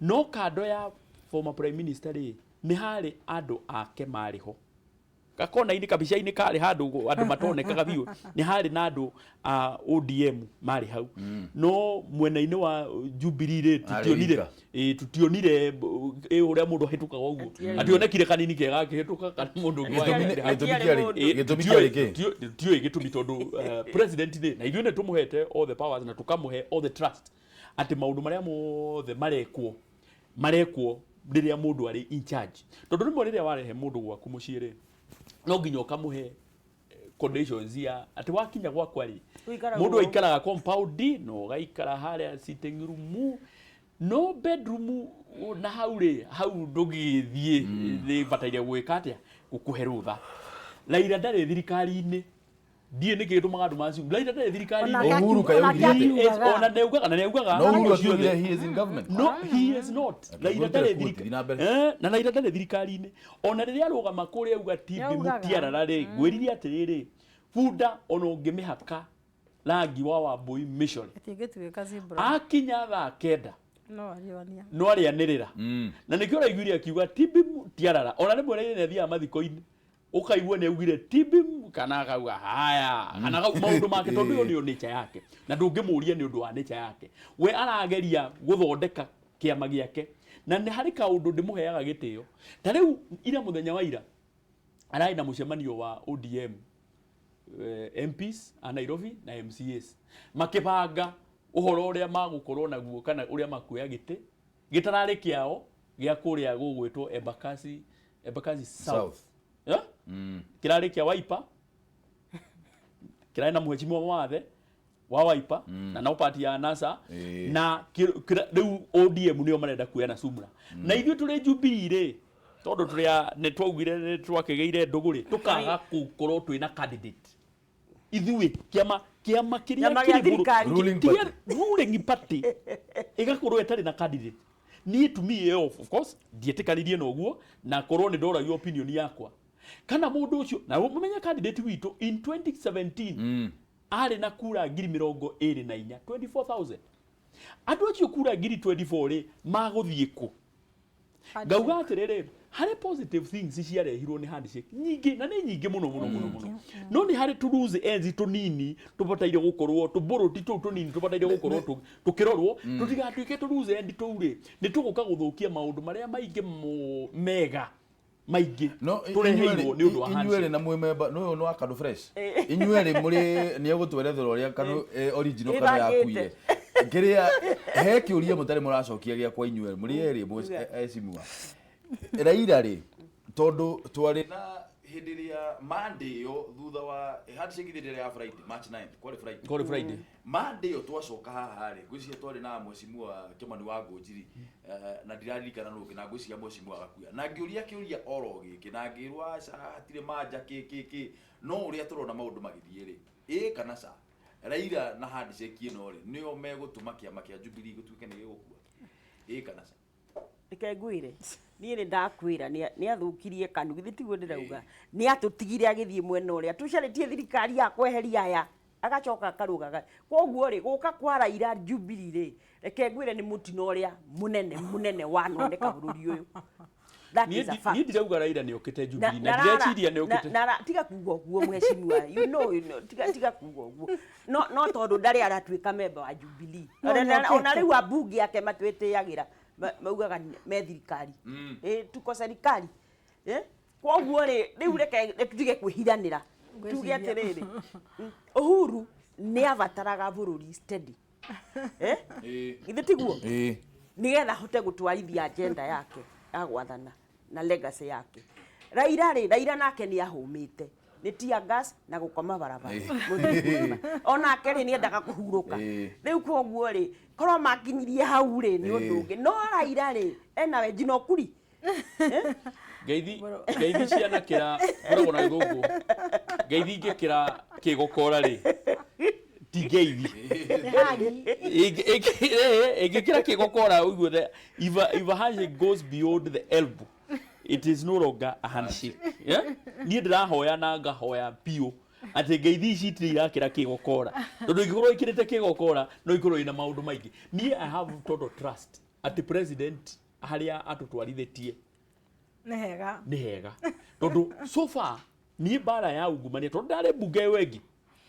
S3: no kando ya former prime minister rĩ, nĩ harĩ andũ ake marĩ ho gakona-inĩ, kabica-inĩ karĩ handũ andũ matonekaga biũ. Nĩ harĩ na andũ a ODM marĩ hau, no mwena-inĩ wa Jubilee rĩ,
S1: Harĩ
S3: tutionire
S1: wika.
S3: Ĩ, tutionire ũrĩa mũndũ ahĩtũkaga ũguo, ationekire kanini kega akĩhĩtũka kana mũndũ ũngĩ
S1: Gĩtũmi
S3: wahĩtũkire hau.
S1: Gĩtũmi kĩarĩ
S3: Ĩ,
S1: gĩtũmi kĩarĩ kĩ?
S3: Tiũĩ gĩtũmi, tondũ president rĩ, na ithuĩ nĩ tũmũhete all the powers na tũkamũhe all the trust. Atĩ maũndũ marĩa mothe marekwo marekwo rĩrĩa mũndũ arĩ in charge, tondũ rĩmwe rĩrĩa warehe mũndũ gwaku mũciĩ rĩ, no nginya ũkamũhe conditions ya atĩ wakinya gwakwa rĩ,
S2: Ũikaraga
S3: mũndũ
S2: ũũ.
S3: Aikaraga compound no ũgaikara harĩa sitting room, no bedroom na hau rĩ, hau ndũgĩthiĩ, nĩ bataire gwĩka atĩa gũkũhe rũtha. Raila ndarĩ thirikari-inĩ, ndiĩ nĩkĩ gĩtũmaga andũ macu Raila ndarĩ thirikari-inĩ.
S4: Onake
S1: Uhuru kaĩ
S4: onake
S1: augire
S3: He is-
S4: akiugaga.
S3: Ona nĩaugaga na nĩaugaga
S1: No Uhuru
S3: hau
S1: akiugire
S3: ciothe.
S1: he is in government.
S3: No, he is not. Raila
S1: Ngũrutĩre
S3: ndarĩ
S1: quote, thiĩ na mbere.
S3: Na Raila ndarĩ thirikari-inĩ. Ona rĩrĩa arũgama kũrĩa auga ti
S4: Nĩaugaga.
S3: mũtiarara rĩ, ngwĩrire atĩrĩrĩ, bunda ona ũngĩmĩhaka rangi wa Wambui mĩcore,
S4: Ĩtingĩtuĩka zebra.
S3: Akinya thaa 9
S4: No arĩonia.
S3: No arĩanĩrĩra. Na nĩkĩo ũraiguire akiuga tibi tiarara. Ona rĩmwe Raila nĩ athiaga mathiko-inĩ, ũkaigua nĩ augire tibi kana akauga haya kana maũndũ make, tondũ ĩyo nĩyo nature yake na ndũngĩmũria nĩ ũndũ wa nature yake. We arageria gũthondeka kĩama gĩake na nĩ harĩ kaũndũ ndĩmũheaga gĩtĩo. Ta rĩu ira, mũthenya wa ira, ararĩ na mũcemanio wa ODM MPs a Nairobi na MCAs, makĩbanga ũhoro ũrĩa magũkorwo naguo kana ũrĩa makuoya gĩtĩ gĩtararĩ kĩao gĩa kũrĩa gũgwĩtwo Embakasi, Embakasi South,
S1: South.
S3: Yeah? Kĩrarĩ kĩa Wiper, kĩrarĩ na mheshimiwa Mwathe wa Wiper na nao party ya NASA. Na rĩu ODM nĩo marenda kuoya na Sumra, na ithuĩ tũrĩ Jubilee rĩ, tondũ tũrĩ nĩ twaugire nĩ twakĩgĩire ndũgũ rĩ, tũkaga gũkorwo twĩna candidate ithuĩ kĩama kĩrĩa
S2: Kĩama gĩa
S3: kĩrĩ
S2: thirikari.
S1: Ruling
S3: kĩrĩa ruling party ĩgakorwo ĩtarĩ na candidate. Niĩ to me ĩyo of course ndietĩkanirie na ũguo, na korwo nĩ ndoragio opinion yakwa kana mũndũ ũcio na mũmenye candidate witũ in 2017 arĩ na kura 24,000, 24,000. Andũ acio kura 24,000 rĩ, magũthiĩ kũ? Ngauga atĩrĩrĩ, harĩ positive things ciarehirwo nĩ handshake nyingĩ, na nĩ nyingĩ mũno mũno mũno mũno, no nĩ harĩ tũ loose ends tũnini tũbataire gũkorwo tũbũrũti tũu tũnini tũbataire gũkorwo tũkĩrorwo, tũtigatuĩke tũ loose end tũu rĩ, nĩ tũgũka gũthũkia maũndũ marĩa maingĩ mega maingĩ
S1: No
S3: tũreheirwo nĩ ũndũ wa
S1: inyuerĩ
S3: handshake.
S1: Na mwĩ memba nĩ ũyũ nĩ wa Kanu Fresh. Inyuerĩ mũrĩ nĩ egũtwerethera ũrĩa Kanu original Kanu
S2: Ĩbangĩte.
S1: yakuire. Kĩrĩa he kĩũria mũtarĩ mũracokia gĩakwa, inyuerĩ mũrĩ erĩ ecimua Raila rĩ, tondũ twarĩ na hĩndĩ ĩrĩa Monday ĩyo thutha wa handshake hĩndĩ ĩrĩa ya Friday, March 9, kwarĩ Friday.
S3: Kwarĩ Friday.
S1: Monday ĩyo twacoka haha rĩ, ngwĩciria twarĩ na mheshimiwa Kimani wa Ngũnjiri na ndiraririkana nũ ũngĩ, na ngwĩciria mheshimiwa Gakuya, na ngĩũria kĩũria oro gĩkĩ na ngĩrwo aca, hatirĩ manja kĩ kĩ kĩ. No ũrĩa tũrona maũndũ magĩthiĩ rĩ, ĩ kana ca Raila na handshake ĩno rĩ, nĩo megũtũma kĩama kĩa Jubilee gĩtuĩke nĩ gĩgũkua, ĩ kana ca?
S2: Reke ngwĩre, niĩ nĩ ndakwĩra nĩ athũkirie Kanu. Githĩ tiguo ndĩrauga? Nĩ atũtigire agĩthiĩ mwena ũrĩa tũcarĩtie thirikari ya kweheria aya, agacoka akarũgaga. Koguo rĩ, gũka kwa Raila Jubilee rĩ, reke ngwĩre, nĩ mũtino ũrĩa mũnene mũnene wanoneka bũrũri ũyũ. That
S3: Niĩ
S2: is a fact.
S3: Niĩ ndirauga Raila nĩ okĩte Jubilee na
S2: Rara-
S3: ndireciria nĩ okĩte.
S2: Tiga kuga ũguo, mheshimiwa, you know, tiga kuga ũguo. No tondũ ndarĩ aratuĩka memba wa Jubilee.
S4: No nĩokĩte.
S2: Ona rĩu ambunge ake matwĩtĩagĩra, maugaga me thirikari. Ĩ, tuko serikali. Koguo rĩ, rĩu reke tutige kwĩhiranĩra, tuge
S4: Ngwĩciria.
S2: atĩrĩrĩ, Uhuru nĩ abataraga bũrũri steady. Githĩ tiguo?
S1: Ĩ.
S2: Nigetha ahote gũtwarithia agenda yake ya gwathana na legacy yake. Raila rĩ, Raila nake nĩ ahũmĩte nĩ tear gas na gũkoma barabara. Mũthuri mũgima. Onake rĩ, nĩendaga kũhurũka. Rĩu koguo rĩ, korwo makinyirie hau rĩ, nĩ ũndũ ũngĩ. No Raila rĩ, ena wenji na ũkuri.
S3: Ngeithi, ngeithi ciana kĩra koragwo na gĩthũngũ, ngeithi ingĩkĩra kĩgokora rĩ, ti ngeithi. Ĩngĩkĩra kĩgokora ũigue if a handshake goes beyond the elbow, it is no longer a handshake, yeah? Niĩ ndĩrahoya na ngahoya biũ atĩ ngeithi ici itirĩ irakĩra kĩgokora, tondũ ingĩkorwo ikĩrĩte kĩgokora no ikorwo ina maũndũ maingĩ. Niĩ I have total trust atĩ president harĩa atũtwarithĩtie
S4: Nĩ hega.
S3: Nĩ hega, tondũ so far niĩ mbara ya ungumania, tondũ ndarĩ mbunge ĩyo ĩngĩ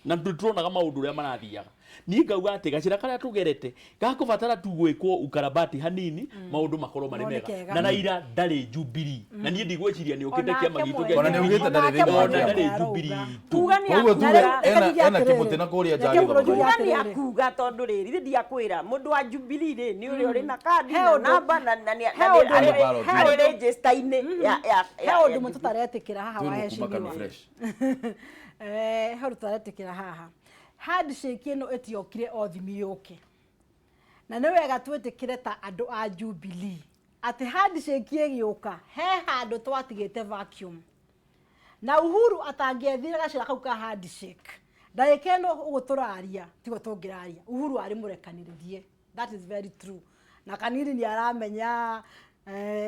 S3: Na tũtironaga maũndũ ũrĩa marathiaga. Niĩ ngauga atĩ gacĩra karĩa tũgerete gakũbatara tu gwĩkwo ukarabati hanini, maũndũ makorwo marĩ
S4: Moneke
S3: mega.
S4: ega.
S3: Na Raila ndarĩ Jubilee, na niĩ ndigwĩciria nĩ ũkĩte
S4: Onake
S3: kĩama gitũ
S4: mwene.
S3: kĩa
S1: Ona nĩ augĩte ndarĩ
S4: Onake
S1: thĩinĩ wa
S3: ona
S4: mwene
S1: kĩama.
S3: ndarĩ
S4: arauga.
S3: Jubilee itũ.
S2: Kuga nĩ
S1: Koguo
S2: akuga.
S1: tuge
S4: Reke
S1: ena
S4: njuge
S1: ena
S4: atĩrĩrĩ.
S1: kĩmũtĩ na kũrĩa nja
S4: Reke
S1: agĩthoma.
S4: njuge
S2: Kuga nĩ
S4: atĩrĩrĩ.
S2: akuga tondũ rĩrĩ ithe ndiakwĩra mũndũ wa Jubilee rĩ nĩ ũrĩa ũrĩ na kandi
S4: He
S2: na
S4: ũndũ-
S2: namba na na
S4: he ũndũ-
S1: Arĩ ballot.
S4: he
S2: arĩ
S4: ũndũ-
S2: register-inĩ ya ya
S4: he
S2: ya
S4: ũndũ
S2: ya
S4: ũmwe
S2: Jubilee.
S4: tũtaretĩkĩra haha wa
S1: Twĩrwo kuma Kanu
S4: heshimiwa.
S1: Fresh.
S4: He ũndũ tũtaretĩkĩra haha, handshake ĩno ĩtiokire o thimi yũke, na nĩ wega twĩtĩkĩre ta andũ a Jubilee atĩ handshake ĩgĩũka he handũ twatigĩte vacuum, na Uhuru atangĩethire gacĩra kau ka handshake, ndagĩka ĩno ũguo tũraria tiguo tũngĩraria. Uhuru arĩ mũrekanĩrĩrie, that is very true, na kanini nĩ aramenya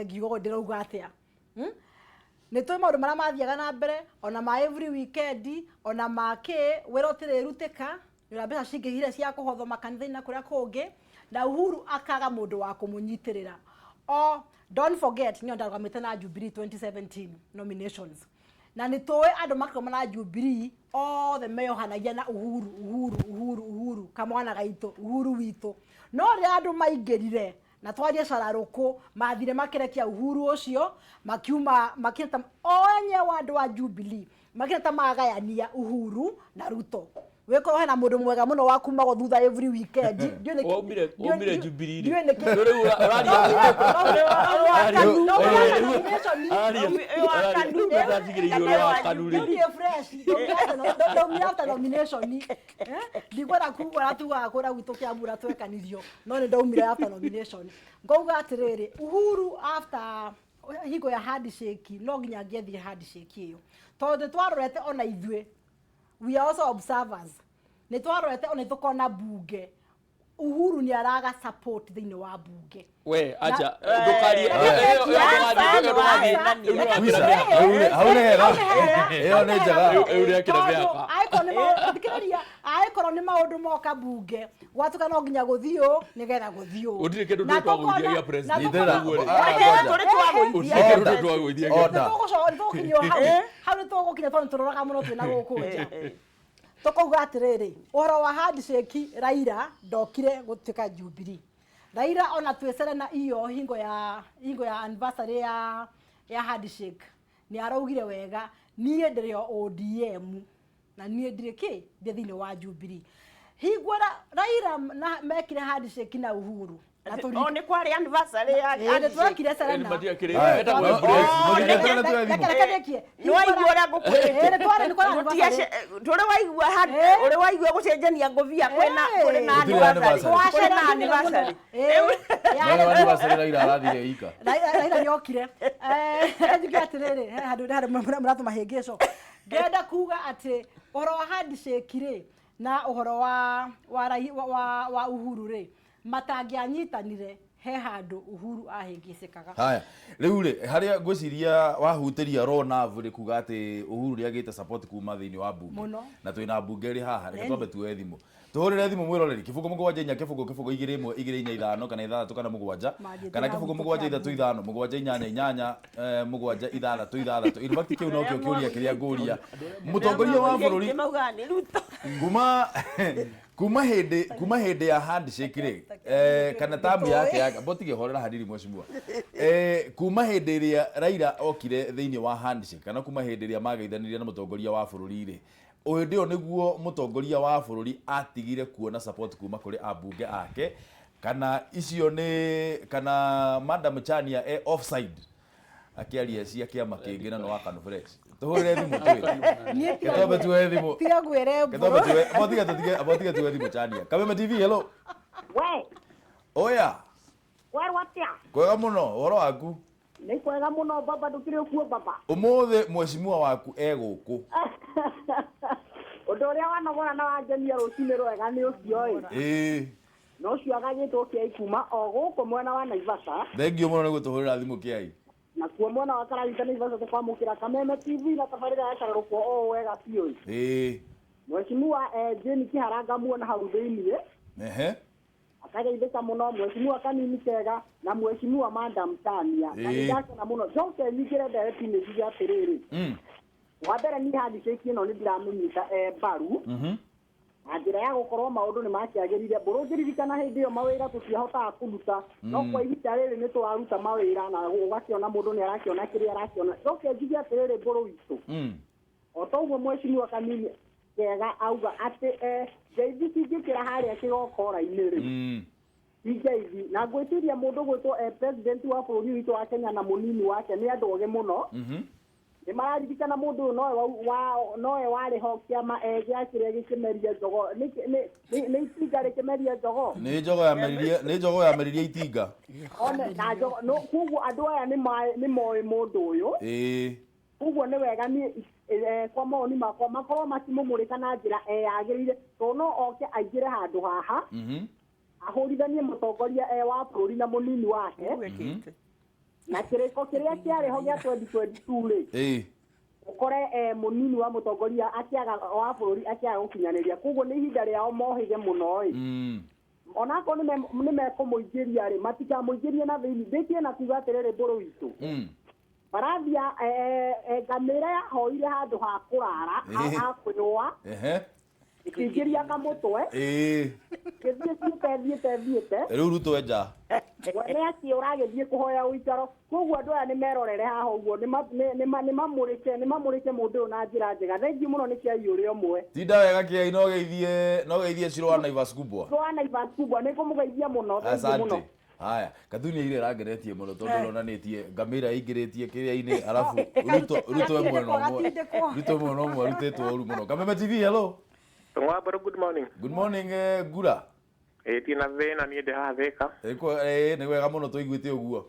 S4: ngiuga ũguo ndĩrauga atĩa. Nĩ tũĩ maũndũ marĩa mathiaga na mbere, ona ma every weekend, ona ma kĩ wĩra ũtĩrĩrutĩka nĩ ũrĩa mbeca cingĩhire cia kũhothwo makanitha-inĩ na kũrĩa kũngĩ, na Uhuru akaga mũndũ wa kũmũnyitĩrĩra. O don't forget nĩo ndarũgamĩte na Jubilee 2017 nominations, na nĩ tũĩ andũ makĩrũgama na Jubilee othe meyohanagia na Uhuru, Uhuru, Uhuru, Uhuru kamwana gaitũ, Uhuru witũ. No rĩrĩa andũ maingĩrire na twarie cararũkũ, mathire makĩrekia Uhuru ũcio, makiuma makĩta o enyewe andũ a Jubilee makĩta magayania Uhuru na Ruto. Wĩkorwo hena mũndũ mwega mũno wa kumagwo thutha every weekend. Ndiũĩ nĩkĩ-
S3: Waumire Jubilee rĩ.
S4: ndiũĩ nĩkĩ-
S3: Rĩu ũraria
S4: Ndiũĩ fresh, ndaumire after nomination. Ndikwenda kuga ũrĩa tugaga kũrĩa gwitũ Kiambu ũrĩa twekanirio, no nĩ ndaumire after nomination. Ngauga atĩrĩrĩ, Uhuru after hingo ya handshake no nginya angĩethire handshake ĩyo, tondũ twarorete ona ithuĩ, we are also observers, nĩ twarorete ona tũkona bunge Uhuru nĩ araga support thĩinĩ wa bunge.
S3: We acha ndukarie.
S1: Hau nĩ hega. Ĩyo nĩ njega.
S3: Rĩu rĩakĩra mĩaka.
S4: Thikĩrĩria, angĩkorwo nĩ maũndũ moka bunge gwatuka no nginya gũthiũ nĩgetha gũthiũ.
S3: Gũtirĩ kĩndũ
S4: Na
S3: tũrĩ twagũithia
S4: tũkona-
S3: gĩa president.
S4: na
S1: Nyitĩrĩra.
S4: tũkona-
S1: Ah, ngoja.
S2: Tũrĩ twagũithia.
S3: Gũtirĩ kĩndũ twagũithia gĩa
S1: Order.
S4: Nĩtũgũkinyio hau hau, nĩtũgũkinya tondũ nĩtũroraga mũno twĩna gũkũ nja. Tũkauga atĩrĩrĩ, ũhoro wa handshake, Raila ndokire gũtuĩka Jubilee. Raila ona twĩcere na iyo hingo ya anniversary ya handshake nĩ araugire wega, niĩ ndĩrĩ o ODM na niĩ ndirĩ kĩ ndĩ thĩinĩ wa Jubilee. Hingo Raila na mekire handshake na Uhuru na
S2: O nĩ kwarĩ anniversary ya
S4: Ĩĩ, nĩ twekire Serena.
S1: Aya.
S3: Etagwo
S1: No,
S3: embrace.
S1: no, mũthikĩrĩrie tuoe thimũ.
S4: Reke ndĩkie.
S2: Nĩ waigua ũrĩa ngũkwĩrĩte.
S4: Ĩĩ, nĩ twarĩ nĩ kwarĩ anniversary.
S2: Tũrĩ waigua ũrĩ waigua gũcenjania ngũbia kwĩna kũrĩ na
S1: Gũtirĩ
S2: anniversary.
S1: anniversary.
S2: Kũrĩ na anniversary.
S1: Mwena wa anniversary Raila arathire ika.
S4: Raila nĩokire. Njuge atĩrĩrĩ, he handũ handũ mũratũma hĩngĩco. Ngĩenda kuga atĩ ũhoro wa handshake rĩ na ũhoro wa Uhuru rĩ, matangĩanyitanire he handũ Uhuru ahĩngĩcĩkaga.
S1: Haya, rĩu rĩ harĩa ngwĩciria wahutĩria raw nerve rĩ kuga atĩ Uhuru nĩ agĩte support kuma thĩinĩ wa bunge
S4: Mũno.
S1: na twĩna mbunge ĩrĩ haha. Reke twambe tuoe thimũ, tũhũrĩre thimũ mwĩroreri 0 7 4 0 0 2 1 2 4 5 kana 6 kana 7
S4: Manjĩtĩra
S1: kana 0
S4: gwitũ
S1: 7
S4: Kiambu.
S1: 3 5 7 8 8 7 6 6. In fact, kĩu nokĩo kĩũria kĩrĩa ngũria mũtongoria wa bũrũri.
S2: Maugaga nĩ Ruto.
S1: Kuma hĩndĩ ya handshake rĩ, kana tamu yake ya botige horera hanini mheshimiwa, kuma hĩndĩ ĩrĩa Raila okire thĩinĩ wa handshake kana kuma hĩndĩ ĩrĩa mageithanirie na mũtongoria wa bũrũri rĩ, hĩndĩ ĩyo nĩguo mũtongoria wa bũrũri atigire kuona support kuma kũrĩ ambunge ake, kana icio nĩ kana Madam Chania e offside akĩaria cia kĩama kĩngĩ na nĩ wa Kanu Fresh? Tũhũrĩre thimũ twĩre.
S4: Niĩ tiga
S1: Twambe tuoe thimũ.
S4: Tiga ngwĩre
S1: Twambe
S4: mbũrũ.
S1: tuoe, botige tũtige, botige tuoe thimũ. Chania, Kameme TV, hello.
S11: We.
S1: Oya.
S11: Kwerwo atĩa?
S1: Kwega mũno, ũhoro waku?
S11: Nĩ kwega mũno baba, ndũkĩrĩ ũkuo baba?
S1: Ũmũthĩ mheshimiwa waku e gũkũ.
S11: Ũndũ ũrĩa wanogora na wanjenia rũcinĩ rwega nĩ ũcio ĩ. Na ũcio agagĩtwo kĩai kuma o gũkũ mwena wa Naivasha.
S1: Thengiũ mũno nĩ gũtũhũrĩra thimũ, kĩai.
S11: Nakuo mwena wa Karagita Naivasha tũkwamũkĩra Kameme TV na tabarĩra ya cararũkwo o wega biũ ĩ. Mheshimiwa Jane Kĩharanga muona hau thĩiniĩ akageithĩka mũno, mheshimiwa Kanini Kega na mheshimiwa Madam Tania, na nĩndakena mũno. Njoke nyingĩre ndereti-inĩ njuge atĩrĩrĩ, wa mbere niĩ handshake ĩno nĩ ndiramĩnyita mbaru. Na njĩra ya gũkorwo maũndũ nĩ makĩagĩrire. Mbũrũ ngĩririkana hĩndĩ ĩyo mawĩra tũtiahotaga kũruta, no kwa ihinda rĩrĩ nĩ tũraruta mawĩra na ũgakĩona mũndũ nĩ arakĩona kĩrĩa arakĩona. Coke njuge atĩrĩrĩ, mbũrũ witũ, o toguo mheshimiwa Kanini kega auga atĩ ngeithi cingĩkĩra harĩa kĩgokora-inĩ rĩ, ti ngeithi. Na ngwĩciria mũndũ gwĩtwo president wa bũrũri witũ wa Kenya na mũnini wake nĩ andũ ogĩ mũno. Nĩ mararirikana mũndũ ũyũ nowe warĩ ho kĩama gĩa kĩrĩa gĩkĩmeria njogo, nĩ itinga rĩkĩmeria njogo,
S1: nĩ njogo yameririe, nĩ njogo yameririe itinga.
S11: One na njogo no. Koguo andũ aya nĩ moĩ mũndũ ũyũ. Koguo nĩ wega niĩ kwa mawoni makwa makorwo makĩmũmũrĩka na njĩra yagĩrĩire, tondũ no oke aingĩre handũ haha ahũrithanie mũtongoria wa bũrũri na mũnini wake. Na kĩrĩko kĩrĩa kĩarĩ ho gĩa 2022 rĩ, ũkore mũnini wa mũtongoria akĩaga wa bũrũri akĩaga gũkinyanĩria. Koguo nĩ ihinda rĩao mohĩge mũno ĩ, onakorwo nĩ mekũmũingĩria rĩ, matikamũingĩrie na thĩinĩ. Ndĩkie na kuga atĩrĩrĩ, mbũrũ witũ, mbarathi ya ngamĩra yahoire handũ ha kũrara, ha kwĩyũa, ĩkĩingĩria kamũtwe, gĩthiĩ thiĩte thiĩte thiĩte.
S1: Rĩu Ruto enja
S11: mwene akĩũra agĩthiĩ kũhoya ũikaro. Koguo andũ aya nĩ merorere haha ũguo, nĩ mamũrĩke mũndũ ũyũ na njĩra njega. Thengiũ mũno nĩ kĩai ũrĩa ũmwe.
S1: Tinda wega kĩai, no geithie, no geithie Shiro wa Naivas kubwa.
S11: Shiro wa Naivas kubwa nĩ ngũmũgeithia mũno. Thengiũ mũno.
S1: Asante. Haya, kathuni ire ĩrangeretie mũno tondũ ĩronanĩtie ngamĩra ĩingĩrĩtie kĩrĩa-inĩ, arabu Ruto e mwena ũmwe, Ruto mwena ũmwe arutĩtwo ũru mũno. Kameme TV, hello.
S12: Ngwabaro, good morning.
S1: Good morning, Ngura.
S12: Tina thĩna niĩ ndĩ haha Thĩka.
S1: Nĩ wega mũno tũiguĩte ũguo.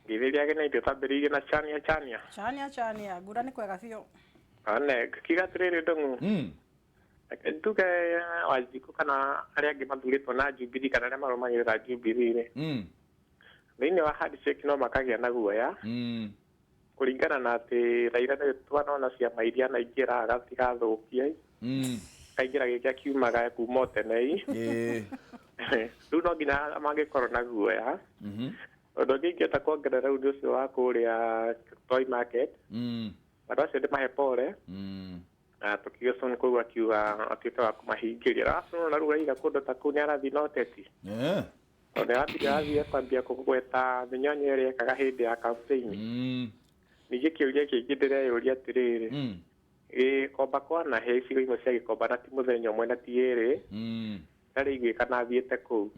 S12: Ngĩthĩria gĩ na indo tambĩrĩirie na chania chania.
S4: Chania chania, Ngura nĩ kwega biũ.
S12: Ane, kiuga atĩrĩrĩ Ndung'u. Nduge Wanjikũ kana arĩa angĩ mathurĩtwo na Jubilee kana arĩa marũmagĩrĩra Jubilee rĩ, thĩinĩ wa handshake no makagĩa na guoya kũringana na atĩ Raila nĩ twanona ciama iria anaingĩra agatigathũkia, kaingĩra gĩkĩa kiumaga kuma o tene. Rĩu no nginya mangĩkorwo na guoya. Ũndũ ũngĩ ingĩenda kuongerera rĩu nĩ ũcio wa kũrĩa Toy Market, andũ acio ndĩmahe pole na tũkiuga Sonko kũu akiuga atuĩke wa kũmahingĩria. Arabu nĩwona rĩu Raila kũndũ ta kũu nĩ arathiĩ na ũteti, tondũ arathiĩ kwambia kũgweta mĩnyonyo ĩrĩa ekaga hĩndĩ ya campaign. Ningĩ kĩũria kĩngĩ ndĩreyũria atĩrĩrĩ, Gĩkomba kwanahe icigo imwe cia Gĩkomba na ti mũthenya ũmwe na ti ĩrĩ, ndarĩ iguĩka na athiĩte kũu,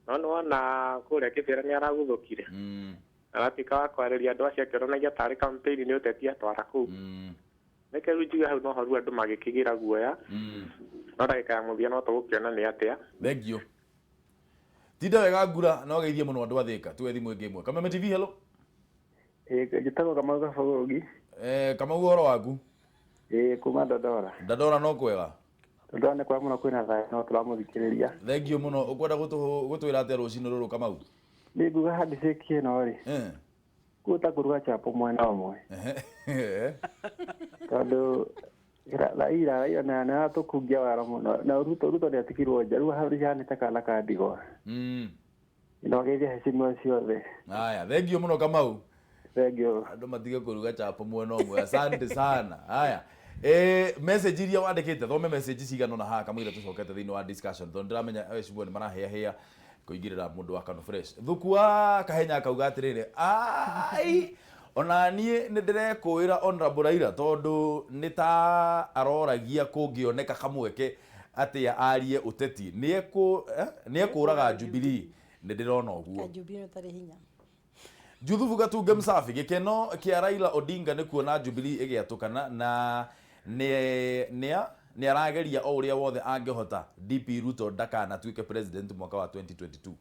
S12: no nĩwona kũrĩa Kĩbĩra nĩ araguthũkire, aratuĩka wa kwarĩria andũ acio akĩonanagia tarĩ campaign nĩ ũteti atwara kũu. Reke rĩu njuge hau noho rĩu andũ magĩkĩgĩra guoya, no ndagĩka ya mũthia no tũgũkĩona nĩ atĩa.
S1: Thengiũ. Tinda wega Ngura, no geithie mũno andũ a Thĩka. Tuwe thimũ ĩngĩ ĩmwe. Kameme TV, hello.
S13: Njĩtagwo Kamau Gabũrũgi.
S1: Kamau, ũhoro waku?
S13: Kuma Dandora.
S1: Dandora no kwega?
S13: Dandora nĩ kwega mũno, kwĩna thayũ, no tũramũthikĩrĩria.
S1: Thengiũ mũno. Ũkwenda gũtwĩra atĩa rũcinĩ rũrũ Kamau?
S13: Nĩ nguga handshake ĩno rĩ, kũu ta kũruga chapo mwena ũmwe, tondũ Raila Raila nĩ aratũkungia wara mũno, na Ruto Ruto nĩ atigirwo nja, rĩu hau ta kana ka ndigwa. No geithie heshima ciothe.
S1: Haya, thengiũ mũno Kamau.
S13: Thengiũ.
S1: Andũ matige kũruga chapo mwena ũmwe. Asante sana. Haya. Message iria wandĩkĩte, thome message cigana ũna haha kamũira tũcokete thĩinĩ wa discussion, tondũ ndĩramenya ecibwo nĩ marahĩahĩa kũingĩrĩra mũndũ wa Kano Fresh. Thuku wa Kahenya akauga atĩrĩrĩ, ai ona niĩ nĩ ndĩrekũĩra Honorable Raila, tondũ nĩ ta aroragia kũngĩoneka kamweke atĩa arie ũteti, nĩ ekũraga Jubilee. Nĩ ndĩrona ũguo.
S4: Jubilee ũtarĩ hinya.
S1: Juthubu Gatunge Msafi, gĩkeno kĩa Raila Odinga nĩ kuona Jubilee ĩgĩatũkana na nĩ arageria o ũrĩa wothe angĩhota DP Ruto ndakanatuĩke president mwaka wa 2022.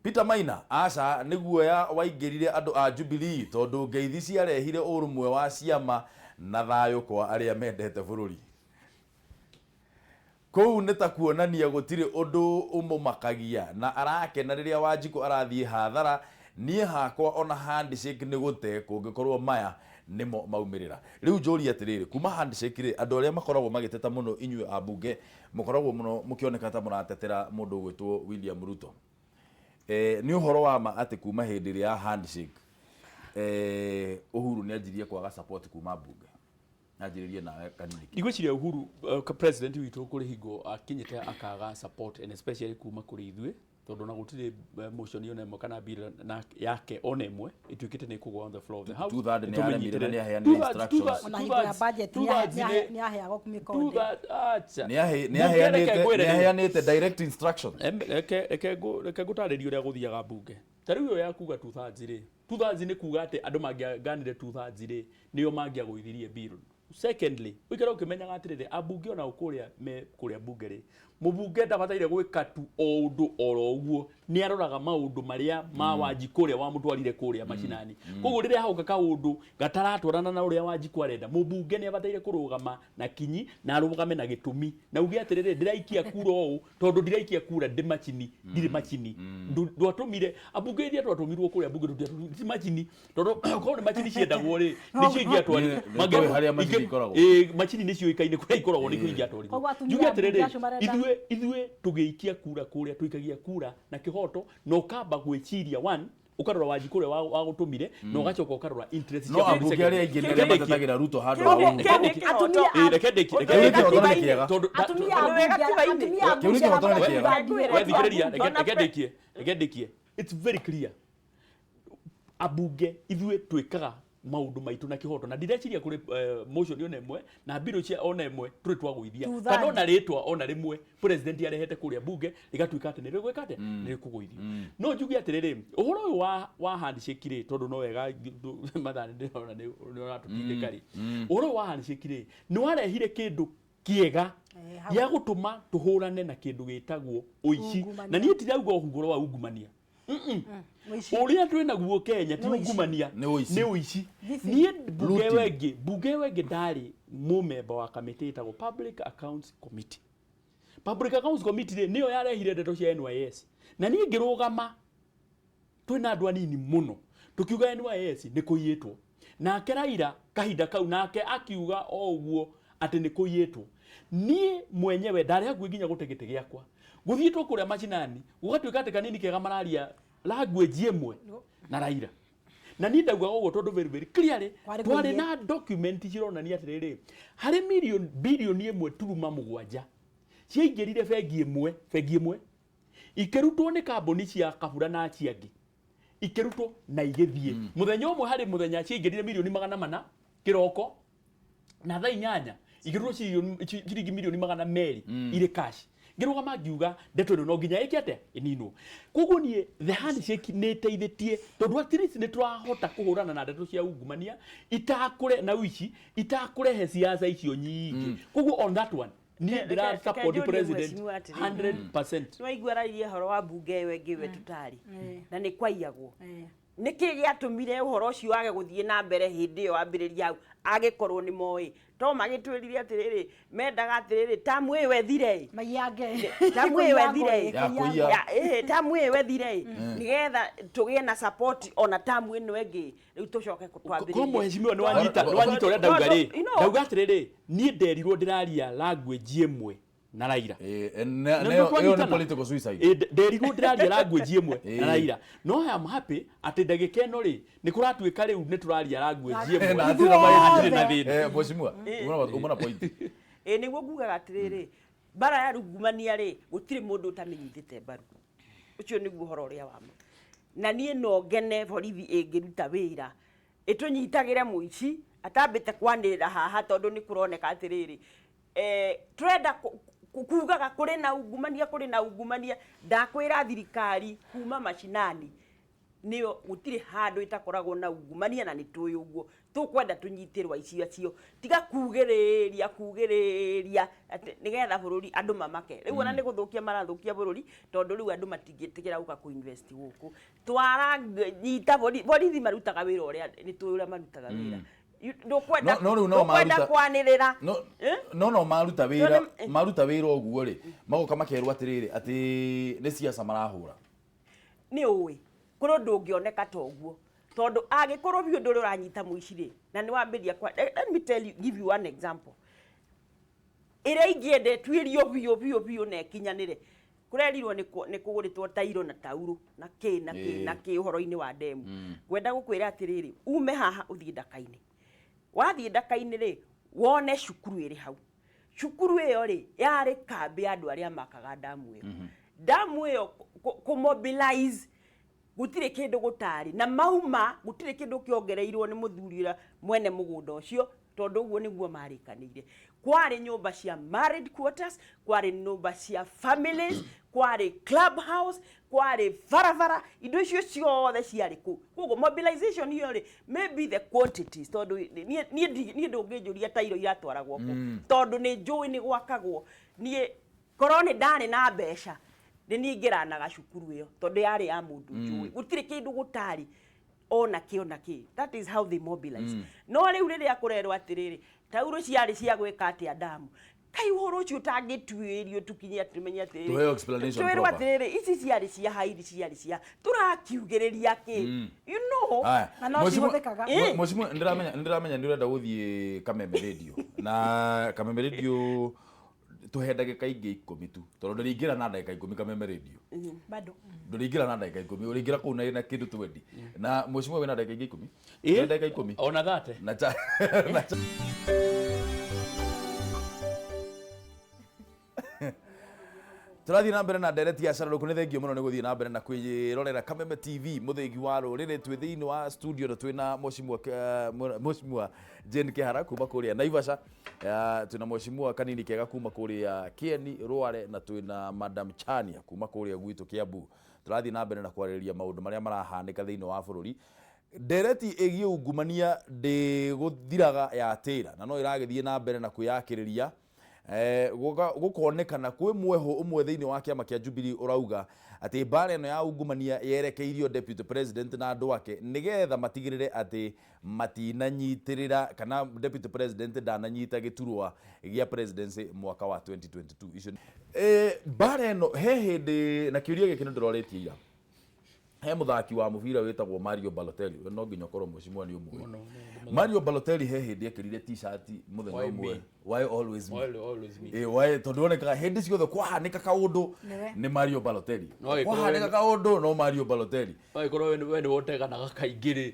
S1: Peter Maina, aca nĩ guoya waingĩrire andũ a Jubilee tondũ ngeithi ciarehire ũrũmwe wa ciama na thayũ kwa arĩa mendete bũrũri. Kũu nĩ ta kuonania gũtirĩ ũndũ ũmũmakagia na arakena rĩrĩa Wanjikũ arathiĩ hathara. Niĩ hakwa ona handshake nĩ gũte kũngĩkorwo maya nĩmo maumĩrĩra. Rĩu njũrie atĩrĩrĩ, kuma handshake rĩ, andũ arĩa makoragwo magĩteta mũno inyuĩ ambunge mũkoragwo mũno mũkĩoneka ta mũratetera mũndũ ũgwĩtwo William Ruto. Nĩ ũhoro wa ma atĩ kuma hĩndĩ ĩrĩa ya handshake, Uhuru nĩ anjirie kwaga support kuma mbunge? Nanjĩrĩrie nawe kanini.
S3: Ndigwĩciria Uhuru president witũ kũrĩ hingo akinyĩte akaga support and especially kuma kũrĩ ithuĩ, tondũ ona gũtirĩ motion ona ĩmwe kana bill na yake ona ĩmwe ĩtuĩkĩte nĩ ĩkũgwa on the floor of the house.
S1: Two-third nĩ yaremire na nĩ aheanire instructions.
S4: Ona hingo ya budget nĩ aheagwo mĩkonde.
S3: Acha.
S1: Nĩ aheanĩte direct instructions.
S3: Reke ngũtarĩrie ũrĩa gũthiaga mbunge. Ta rĩu ĩyo ya kuga 2/3 rĩ, 2/3 nĩ kuga atĩ andũ mangĩanganire 2/3 rĩ, nĩo mangĩagũithirie bill. Secondly, ũikare ũkĩmenyaga atĩrĩrĩ, ambunge ona kũrĩa me kũrĩa mbunge rĩ, mũbunge ndabataire gwĩka tu o ũndũ oro ũguo, nĩ aroraga maũndũ marĩa ma Wanjikũ ũrĩa wamũtwarire kũrĩa macinani. Koguo rĩrĩa hauka kaũndũ gataratwarana na ũrĩa Wanjikũ arenda, mũbunge nĩ abataire kũrũgama na kinyi na arũgame na gĩtũmi na uge atĩrĩrĩ, ndĩraikia kura ũũ tondũ ndiraikia kura ndĩ macini, ndirĩ macini. Ndwatũmire ambunge iria twatũmirwo kũrĩa mbunge, tũtiatũmirwo ti macini, tondũ korwo nĩ macini ciendagwo rĩ, nĩcio ingĩatwarire.
S1: Nĩ tũĩ harĩa macini ikoragwo.
S3: Ĩĩ, macini nĩ ciũĩkaine kũrĩa ikoragwo, nĩkĩo ingĩatwarirwo.
S4: Koguo atumia
S3: Njuge
S4: a mbunge
S3: atĩrĩrĩ,
S4: acio marenda-
S3: ithuĩ tũgĩikia kura kũrĩa, tũikagia kura na kĩhoto na ũkamba gwĩciria one, ũkarora Wanjikũ ũrĩa wagũtũmire na ũgacoka ũkarora interest
S1: No
S3: cia bũrũri.
S1: ambunge arĩa aingĩ nĩ arĩa
S3: Reke ndĩkie.
S1: matetagĩra Ruto handũ ha
S3: Kĩu
S1: Uhuru.
S2: Atumia
S3: Ĩĩ, reke ndĩkie, reke
S1: Kĩu nĩ
S3: ndĩkie.
S1: kĩhoto na nĩ kĩega.
S3: Tondũ
S4: Atumia a mbunge, atumia a
S1: Kĩu nĩ
S4: mbunge
S1: kĩhoto na nĩ kĩega.
S3: We thikĩrĩria, reke ndĩkie, reke ndĩkie. It's very clear, ambunge ithuĩ twĩkaga maũndũ maitũ na kĩhoto, na ndireciria kũrĩ motion ona ĩmwe na mbirũ cia ona ĩmwe tũrĩ twagũithia
S4: Two-thirds.
S3: kana ona rĩtwa ona rĩmwe president arehete kũrĩa bunge rĩgatuĩka atĩ nĩ rĩgwĩka atĩa, nĩ rĩkũgũithio. No njuge atĩrĩrĩ, ũhoro ũyũ wa handshake rĩ, tondũ no wega mathaa nĩ ndĩrona nĩ ũratũtindĩka rĩ, ũhoro ũyũ wa handshake rĩ, nĩ warehire kĩndũ kĩega
S4: Hau.
S3: gĩa gũtũma tũhũrane na kĩndũ gĩtagwo ũici.
S4: Ungumania.
S3: Na niĩ tirauga ũhoro wa ungumania.
S4: Ũici.
S3: Ũrĩa twĩ naguo Kenya ti
S4: Nĩ ũici.
S3: ungumania.
S1: Nĩ ũici.
S3: Nĩ ũici.
S4: Thibi.
S3: Niĩ mbunge
S1: Looting.
S3: wengĩ, mbunge wengĩ, ndarĩ mũmemba wa kamĩtĩ ĩtagwo Public Accounts Committee. Public Accounts Committee rĩ, nĩyo yarehire ndeto cia NYS, na niĩ ngĩrũgama twĩna andũ anini mũno tũkiuga NYS nĩ kũiyĩtwo. Nake Raila kahinda kau nake akiuga o ũguo atĩ nĩ kũiyĩtwo. Niĩ mwenyewe ndarĩ hakuhĩ nginya gũte gĩtĩ gĩakwa, gũthiĩtwo kũrĩa macinani gũgatuĩka atĩ kanini kega mararia language ĩmwe na Raila, na niĩ ndaugaga ũguo tondũ very very clearly
S4: Kwarĩ
S3: twarĩ
S4: kũiye.
S3: na document cironania atĩrĩrĩ, harĩ milioni 1.7 bilioni ciaingĩrire bengi ĩmwe, bengi ĩmwe ikĩrutwo nĩ kambuni cia Kabura na acio angĩ, ikĩrutwo na igĩthiĩ mũthenya ũmwe. Harĩ mũthenya ciaingĩrire 400 milioni kĩroko, na thaa 8 ikĩrutwo ciringi 200 milioni irĩ cash. Ngĩrũgama ngiuga ndeto ĩno no nginya ĩke atĩa, ĩninwo. Koguo niĩ the handshake nĩ ĩteithĩtie, tondũ at least nĩ tũrahota kũhũrana na ndeto cia ungumania itakũre na ũici, itakũrehe siasa icio nyingĩ. Koguo on that one niĩ ndĩra
S2: Reke
S3: support
S2: njũrie
S3: president
S2: mheshimiwa atĩrĩrĩ.
S3: 100%.
S2: Nĩwaigua arairie ũhoro wa mbunge ĩyo ĩngĩ we tũtarĩ na nĩ kwaiyagwo. Nĩkĩ gĩatũmire ũhoro ũcio wage gũthiĩ na mbere hĩndĩ ĩyo wambĩrĩria hau, angĩkorwo nĩ moĩ? To magĩtwĩrire atĩrĩrĩ, mendaga atĩrĩrĩ, tamu ĩyo ĩthire ĩ,
S4: Maiyange.
S2: Tamu ĩyo ĩthire ĩ.
S1: Ya kũiya.
S2: Ya, ĩhĩ, tamu ĩyo ĩthire ĩ, nĩgetha tũgĩe na support ona tamu ĩno ĩngĩ rĩu tũcoke twambĩrĩrie.
S3: Ko mheshimiwa nĩ wanyita, nĩ wanyita ũrĩa ndauga rĩ,
S2: Tondũ, you know,
S3: ndauga atĩrĩrĩ, niĩ nderirwo ndĩraria language ĩmwe na Raila.
S1: Ĩyo
S3: Na
S1: ĩyo nĩ
S3: twanyitana.
S1: political suicide.
S3: Ĩ, nderirwo ndĩraria language ĩmwe na Raila, no I am happy atĩ ndagĩka ĩno rĩ, nĩ kũratuĩka rĩu nĩ tũraria language ĩmwe
S1: Na hatirĩ na
S3: hatirĩ na thĩna.
S1: Mheshimiwa, uma na point.
S2: Ĩ, nĩguo ngugaga atĩrĩrĩ, mbara ya rungumania rĩ, gũtirĩ mũndũ ũtamĩnyitĩte mbaru. Ũcio nĩguo ũhoro ũrĩa wa ma. Na niĩ no ngene borithi ĩngĩruta wĩra ĩtũnyitagĩre mũici atambĩte kwanĩrĩra haha, tondũ nĩ kũroneka atĩrĩrĩ, tũrenda kugaga kũrĩ na ungumania, kũrĩ na ungumania. Ndakwĩra thirikari kuma macinani nĩyo gũtirĩ handũ ĩtakoragwo na ungumania, na nĩ tũĩ ũguo. Tũkwenda tũnyitĩrwo aici acio, tiga kugĩrĩria kugĩrĩria atĩ nĩgetha bũrũri andũ mamake. Rĩu ona nĩ gũthũkia marathũkia bũrũri, tondũ rĩu andũ matingĩtĩkĩra gũka kũ-invest gũkũ. Twara nyita borithi marutaga wĩra ũrĩa nĩ tũĩ ũrĩa marutaga wĩra. Ndũkwenda
S1: No rĩu no
S2: ndũkwenda
S1: maruta-
S2: kwanĩrĩra.
S1: No
S2: Eh?
S1: no maruta wĩra, maruta wĩra ũguo rĩ, magoka makerwo atĩrĩrĩ, atĩ nĩ siasa marahũra.
S2: Nĩ ũĩ kũrĩ ũndũ ũngĩoneka ta ũguo, tondũ angĩkorwo biũ ndũrĩ ũranyita mũici rĩ, na nĩ wambĩrĩria kwa let me tell you, give you one example ĩrĩa ingĩenda ĩtuĩrio biũ biũ biũ na ĩkinyanĩre. Kũrerirwo nĩ kũgũrĩtwo tairo na taurũ na kĩ na kĩ na kĩ ũhoro-inĩ wa ndemu. Ngwenda gũkwĩra atĩrĩrĩ, ume haha ũthiĩ ndaka-inĩ. Wathiĩ ndaka-inĩ rĩ, Wone cukuru ĩrĩ hau. Cukuru ĩyo rĩ, yarĩ kambĩ ya andũ arĩa makaga ndamu ĩyo. Ndamu ĩyo kũ mobilize gũtirĩ kĩndũ gũtarĩ na mauma, gũtirĩ kĩndũ kĩongereirwo nĩ mũthuri ũrĩa mwene mũgũnda ũcio, tondũ ũguo nĩguo marĩkanĩire. Kwarĩ nyũmba cia married quarters, kwarĩ nyũmba cia families, kwarĩ club house, kwarĩ barabara, indo icio ciothe ciarĩ kũu. Koguo mobilization ĩyo rĩ, maybe the quantities, tondũ niĩ ndũngĩnjũria tairo iratwaragwo kũ, tondũ nĩ njũĩ nĩ gwakagwo. Niĩ korwo nĩ ndarĩ na mbeca, nĩ niĩ ingĩranaga cukuru ĩyo, tondũ yarĩ ya mũndũ njũĩ. Gũtirĩ kĩndũ gũtarĩ ona kĩ ona kĩ. That is how they mobilize. No rĩu rĩrĩa kũrerwo atĩrĩrĩ, taurũ ciarĩ cia gwĩka atĩa ndamu, kai ũhoro ũcio ũtangĩtuĩrio tũkinye tumenye atĩrĩrĩ,
S1: Tũheo explanation
S2: twĩrwo
S1: proper.
S2: Atĩrĩrĩ, ici ciarĩ cia hairi, ciarĩ cia tũrakiugĩrĩria kĩ, you know?
S1: Aya.
S4: Na no cihũthĩkaga.
S1: Mheshimiwa, ndĩramenya nĩ ũrenda gũthiĩ Kameme Radio, na Kameme Radio tũhe ndagĩka ingĩ 10 tu, tondũ ndũrĩingĩra na ndagĩka 10 Kameme Radio.
S4: Bado.
S1: Ndũrĩingĩra na ndagĩka 10, ũrĩingĩra kũu na kĩndũ 20. Na mheshimiwa, wĩna ndagĩka ingĩ 10?
S3: Ĩ.
S1: Wĩna ndagĩka 10?
S3: Ona 30.
S1: Na cha tũrathiĩ na mbere na ndereti ya carũrũku. Nĩ thengio mũno nĩ gũthiĩ na mbere na kwĩrorera Kameme TV, mũthĩgi wa rũrĩrĩ. Twĩ thĩinĩ wa studio na twĩna mheshimiwa Jane Kĩhara kuma kũrĩa Naivasha, twĩna mheshimiwa Kanini Kega kuma kũrĩa Kieni Rware, na twĩna Madam Chania kuma kũrĩa gwitũ Kiambu. Tũrathiĩ na mbere na kwarĩrĩria maũndũ marĩa marahanĩka thĩinĩ wa bũrũri. Ndereti ĩgiĩ ungumania ndĩgũthiraga ya tĩra, na no ĩragĩthiĩ na mbere na kwĩyakĩrĩria. Gũkonekana kwĩ mweho ũmwe thĩinĩ wa kĩama kĩa Jubilee ũrauga atĩ mbara ĩno ya ungumania yerekeirio deputy president na andũ ake, nĩgetha matigĩrĩre atĩ matinanyitĩrĩra kana deputy president ndananyita gĩturwa gĩa presidency mwaka wa 2022. Icio mbara ĩno he hĩndĩ, na kĩũria gĩkĩ nĩ ndĩrorĩtie ira, he mũthaki wa mũbira wĩtagwo Mario Balotelli. We no nginya ũkorwo mheshimiwa nĩ ũmũĩ Mario Balotelli. He hĩndĩ ekĩrire T-shirt mũthenya
S3: Why
S1: ũmwe,
S3: me?
S1: "Why always me?"
S3: Why always me?
S1: Eh, why, tondũ onekaga hĩndĩ ciothe kwahanĩka kaũndũ
S4: Nĩwe.
S1: nĩ Mario Balotelli.
S3: No agĩkorwo
S1: Kwahanĩka kaũndũ no Mario Balotelli.
S3: Angĩkorwo we nĩ woteganaga kaingĩ rĩ,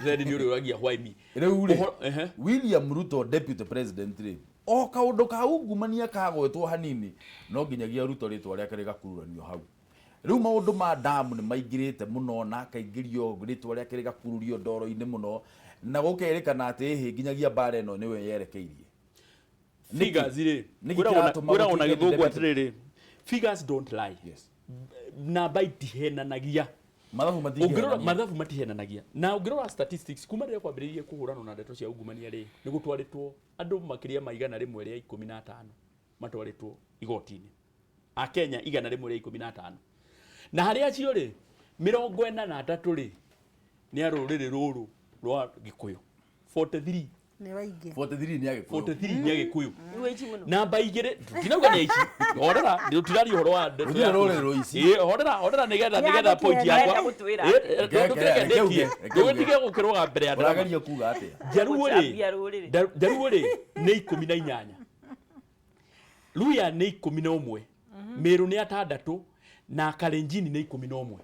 S3: then nĩ ũrĩũragia, "Why me?"
S1: Rĩu rĩ,
S3: Ehe.
S1: William Ruto deputy president rĩ, o kaũndũ ka ungumania kagwetwo hanini, no nginyagia Ruto rĩtwa rĩake rĩgakururanio hau. Rĩu maũndũ ma damu nĩ maingĩrĩte mũno na akaingĩrio rĩtwa rĩake rĩgakururio ndoro-inĩ mũno, na gũkerĩkana atĩ ĩhĩ nginyagia mbara ĩno nĩwe yerekeirie.
S3: Figures rĩ,
S1: Nĩkĩ
S3: kwĩragwo
S1: kĩratũma
S3: kwĩragwo na
S1: gũtuĩke
S3: gĩthũngũ atĩrĩrĩ, "Figures don't lie." Namba itihenanagia.
S1: Mathabu
S3: Ũngĩrora
S1: matingĩhenania.
S3: Mathabu matihenanagia. Na ũngĩrora statistics kuma rĩrĩa kwambĩrĩirie kũhũranwo na ndeto cia ungumania rĩ, nĩ gũtwarĩtwo andũ makĩria ma 115 matwarĩtwo igoti-inĩ, akenya 115, na harĩ acio rĩ, 43 rĩ, nĩ a rũrĩrĩ rũrũ rwa Gĩkũyũ, 43.
S4: Nĩ waingĩ.
S1: 43 nĩ Agĩkũyũ.
S3: 43 nĩ Agĩkũyũ.
S2: Nĩ wĩici mũno.
S3: Namba igĩrĩ, tinauga nĩ aici, horera, tũtiraria ũhoro wa ndeto
S1: Gũtirĩ rũrĩrĩ rũici.
S3: Ĩ, horera, horera, nĩgetha point
S2: Nĩarenda
S3: yakwa
S2: gũtwĩra.
S3: Ndũkĩreke
S1: Reke uge,
S3: ndĩkie.
S1: reke uge.
S3: Ndũgĩtige gũkĩrũga mbere ya ndarama.
S1: Ũrageria kuga atĩa?
S3: Njaruo rĩ,
S2: Gũcambia rũrĩrĩ.
S3: Njaruo rĩ nĩ 18, Luya nĩ 11, Mĩrũ nĩ 6, na Kalenjini nĩ 11.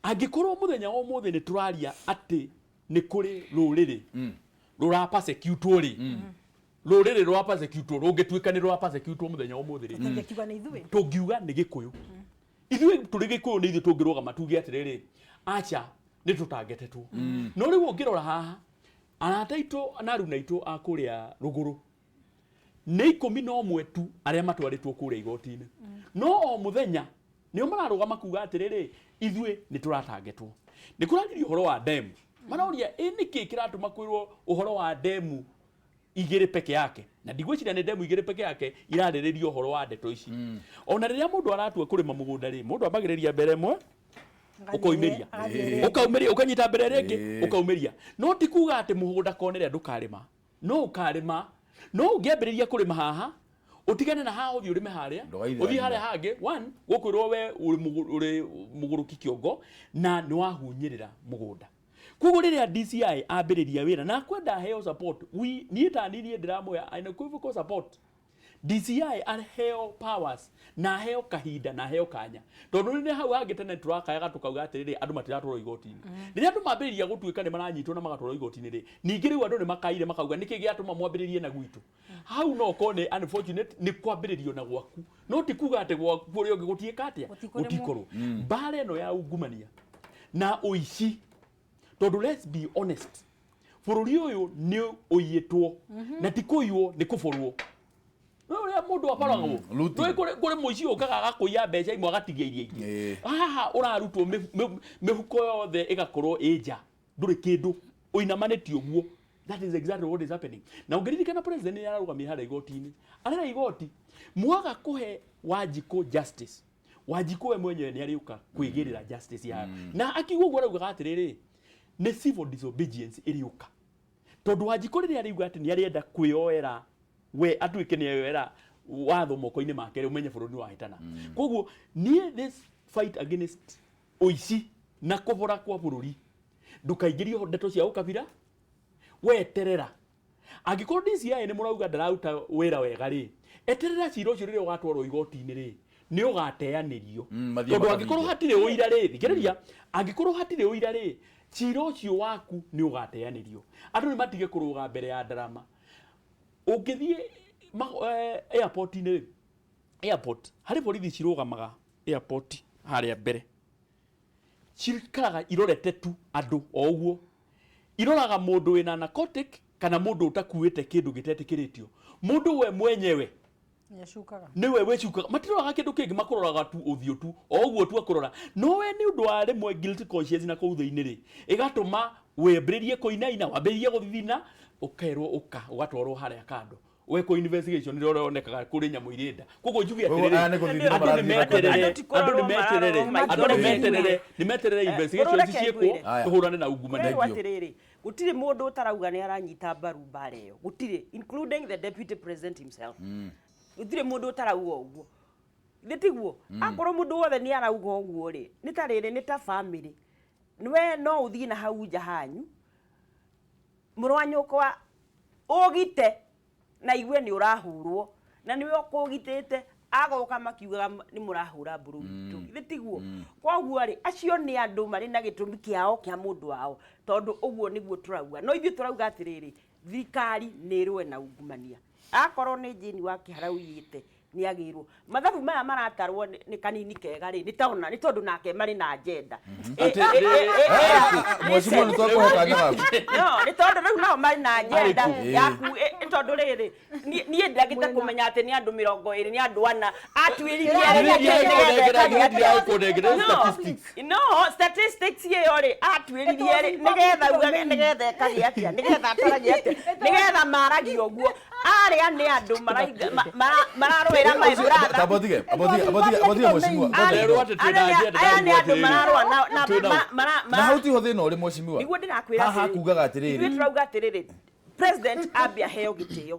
S3: Angĩkorwo mũthenya wa ũmũthĩ nĩ tũraria atĩ nĩ kũrĩ rũrĩrĩ rũra persecutwo rĩ, rũrĩrĩ rũra persecutwo rũngĩtuĩka nĩ rũra persecutwo mũthenya wa ũmũthĩ rĩ,
S4: Tũngĩkiuga nĩ ithuĩ.
S3: Tũngiuga nĩ Gĩkũyũ. Ithuĩ tũrĩ Gĩkũyũ nĩ ithuĩ tũngĩrũgama tuge atĩrĩrĩ, acha, nĩ tũtangetetwo. No rĩu ũngĩrora haha, arata aitũ na aruna aitũ a kũrĩa rũgũrũ nĩ 11 tu arĩa matwarĩtwo kũrĩa igoti-inĩ, no o mũthenya nĩo mararũgama kuga atĩrĩrĩ, ithuĩ nĩ tũratangetwo. Nĩ kũraririo ũhoro wa ndemu, maroria ĩ nĩkĩ kĩratũma kwĩrwo ũhoro wa ndemu igĩrĩ peke yake, na ndigwĩciria nĩ ndemu igĩrĩ peke yake irarĩrĩria ũhoro wa ndeto ici. Ona rĩrĩa mũndũ aratua kũrĩma mũgũnda rĩ, mũndũ ambagĩrĩria mbere ĩmwe, ũkaumĩria,
S4: Agathiĩ ĩrĩa ĩngĩ.
S3: ũkaumĩria, ũkanyita mbere ĩrĩa ĩngĩ, ũkaumĩria. No ti kuga atĩ mũgũnda kona ĩrĩa ndũkarĩma, no ũkarĩma, no ũngĩambĩrĩria kũrĩma haha, ũtigane na haha, ũthiĩ ũrĩme harĩa,
S1: Ndũgaithĩra
S3: ũthiĩ harĩa
S1: nginya.
S3: hangĩ one, gũkwĩrwo we ũrĩ mũgũrũki kĩongo na nĩ wahunyĩrĩra mũgũnda. Koguo rĩrĩa DCI ambĩrĩria wĩra na kwenda heo support, niĩ ta niĩ ndĩramũhe unequivocal support. DCI aheo powers na aheo kahinda na aheo kanya. Tondu nĩ hau hangĩ tene tũrakayaga tũkauga atĩrĩrĩ, andũ matiratwarwo igoti-inĩ. Rĩrĩa andũ mambĩrĩria gũtuĩka nĩ maranyitwo na magatwarwo igoti-inĩ rĩ, ningĩ rĩu andũ nĩ makaire makauga nĩkĩ gĩatũma mwambĩrĩrie na gwitũ. Hau no ũkorwo nĩ unfortunate nĩ kwambĩrĩrio na gwaku, no ti kuga atĩ gwaku ũrĩa ũngĩ gũtiĩka atĩa, gũtikorwo. Mbara ĩno ya ungumania na ũici, tondũ let's be honest, bũrũri ũyũ nĩ ũiyĩtwo, na ti kũiywo, nĩ kũborwo. Nĩ ũrĩa mũndũ aboragwo. Nĩ kũrĩ mũici ũkaga agakũiya mbeca imwe agatigia iria ingĩ. Haha ũrarutwo mĩhuko yothe ĩgakorwo ĩ nja, ndũrĩ kĩndũ, ũinamanĩtie ũguo. That is exactly what is happening. Na ũngĩririkana president nĩ ararũgamire harĩa igoti-inĩ, arera igoti mwaga kũhe Wanjikũ justice, Wanjikũ we mwenyewe nĩ arĩũka kwĩgĩrĩra justice yayo. Na akiuga ũguo araugaga atĩrĩrĩ, nĩ civil disobedience ĩrĩũka, tondũ Wanjikũ rĩrĩa arĩuga atĩ nĩ arĩenda kwĩyoera, we atuĩke nĩ eyoera watho moko-inĩ make, ũmenye bũrũri nĩ wahĩtana. Koguo niĩ this fight against ũici na kũbora kwa bũrũri, ndũkaingĩrio ndeto cia ũkabira, weterera. Angĩkorwo DCI nĩ mũrauga ndararuta wĩra wega rĩ, eterera cira ũcio rĩrĩa ũgatwarwo igoti-inĩ rĩ, nĩ ũgateanĩrio. Tondũ angĩkorwo hatirĩ ũira rĩ, thikĩrĩria, angĩkorwo hatirĩ ũira rĩ, cira ũcio waku nĩ ũgateanĩrio. Andũ nĩ matige kũrũga mbere ya ndarama. Ũngĩthiĩ airport-inĩ rĩ, airport harĩ borithi cirũgamaga airport harĩa mbere, cikaraga irorete tu andũ o ũguo, iroraga mũndũ wĩna narcotic kana mũndũ ũtakuĩte kĩndũ gĩtetĩkĩrĩtio. Mũndũ we mwenyewe nĩwe wĩcukaga, matiroraga kĩndũ kĩngĩ, makũroraga tu ũthiũ tu o ũguo tu akũrora. No we nĩ ũndũ wa rĩmwe guilty conscience na kũu thĩinĩ rĩ, ĩgatũma wambĩrĩrie kũinaina, wambĩrĩrie gũthithina, ũkerwo ũka ũgatwarwo harĩa kando wekwo investigation ĩrĩa ũronekaga kũrĩ nyamũ irĩ nda. Koguo njuge atĩrĩrĩ, andũ nĩ meterere, andũ nĩ meterere, andũ nĩ meterere, nĩ meterere investigation ciĩkwo, tũhũrane na ungumania.
S2: Atĩrĩrĩ, gũtirĩ mũndũ ũtarauga nĩ aranyita mbaru mbara ĩyo, gũtirĩ, including the deputy president himself. Gũtirĩ mũndũ ũtarauga ũguo, nĩ tiguo? Akorwo mũndũ wothe nĩ arauga ũguo rĩ, nĩ ta rĩrĩ, nĩ ta family, we no ũthiĩ na hau nja hanyu, mũrũ wa nyũkwa ũgite na igue nĩ ũrahũrwo, na nĩwe ũkũgitĩte, agoka makiugaga nĩ mũrahũra mbũrũ witũ, githĩ tiguo? Koguo rĩ, acio nĩ andũ marĩ na gĩtũmi kĩao kĩa mũndũ wao, tondũ ũguo nĩguo tũrauga. No ithuĩ tũrauga atĩrĩrĩ, thirikari nĩ ĩrũe na ungumania. Akorwo nĩ Jane wa Kĩhara ũiyĩte, nĩ agĩrwo. Mathabu maya maratarwo nĩ kanini kega rĩ, nĩ tondũ nĩ tondũ nake marĩ na agenda.
S1: Mheshimiwa, nĩ twakũhe kanya gaku.
S2: No, nĩ tondũ rĩu nao marĩ na agenda yaku, nĩ tondũ rĩrĩ, niĩ ndagĩte kũmenya atĩ nĩ andũ 20, nĩ andũ 4 atuĩririe. No statistics ĩyo rĩ, atuĩririe rĩ, nĩgetha ugage, nĩgetha ĩkagĩa atĩa, nĩgetha ataragie atĩa, nĩgetha maragie ũguo. Arĩa nĩ andũ mararũĩra my brother.
S1: Abotige, abotige, abotige, abotige mheshimiwa.
S2: Aya nĩ andũ mararũa na
S1: na hau tiho thĩna ũrĩ, mheshimiwa.
S2: Nĩguo ndĩrakwĩra.
S1: Haha kugaga atĩrĩrĩ,
S2: ithuĩ tũrauga atĩrĩrĩ, president ambia heo gĩtĩo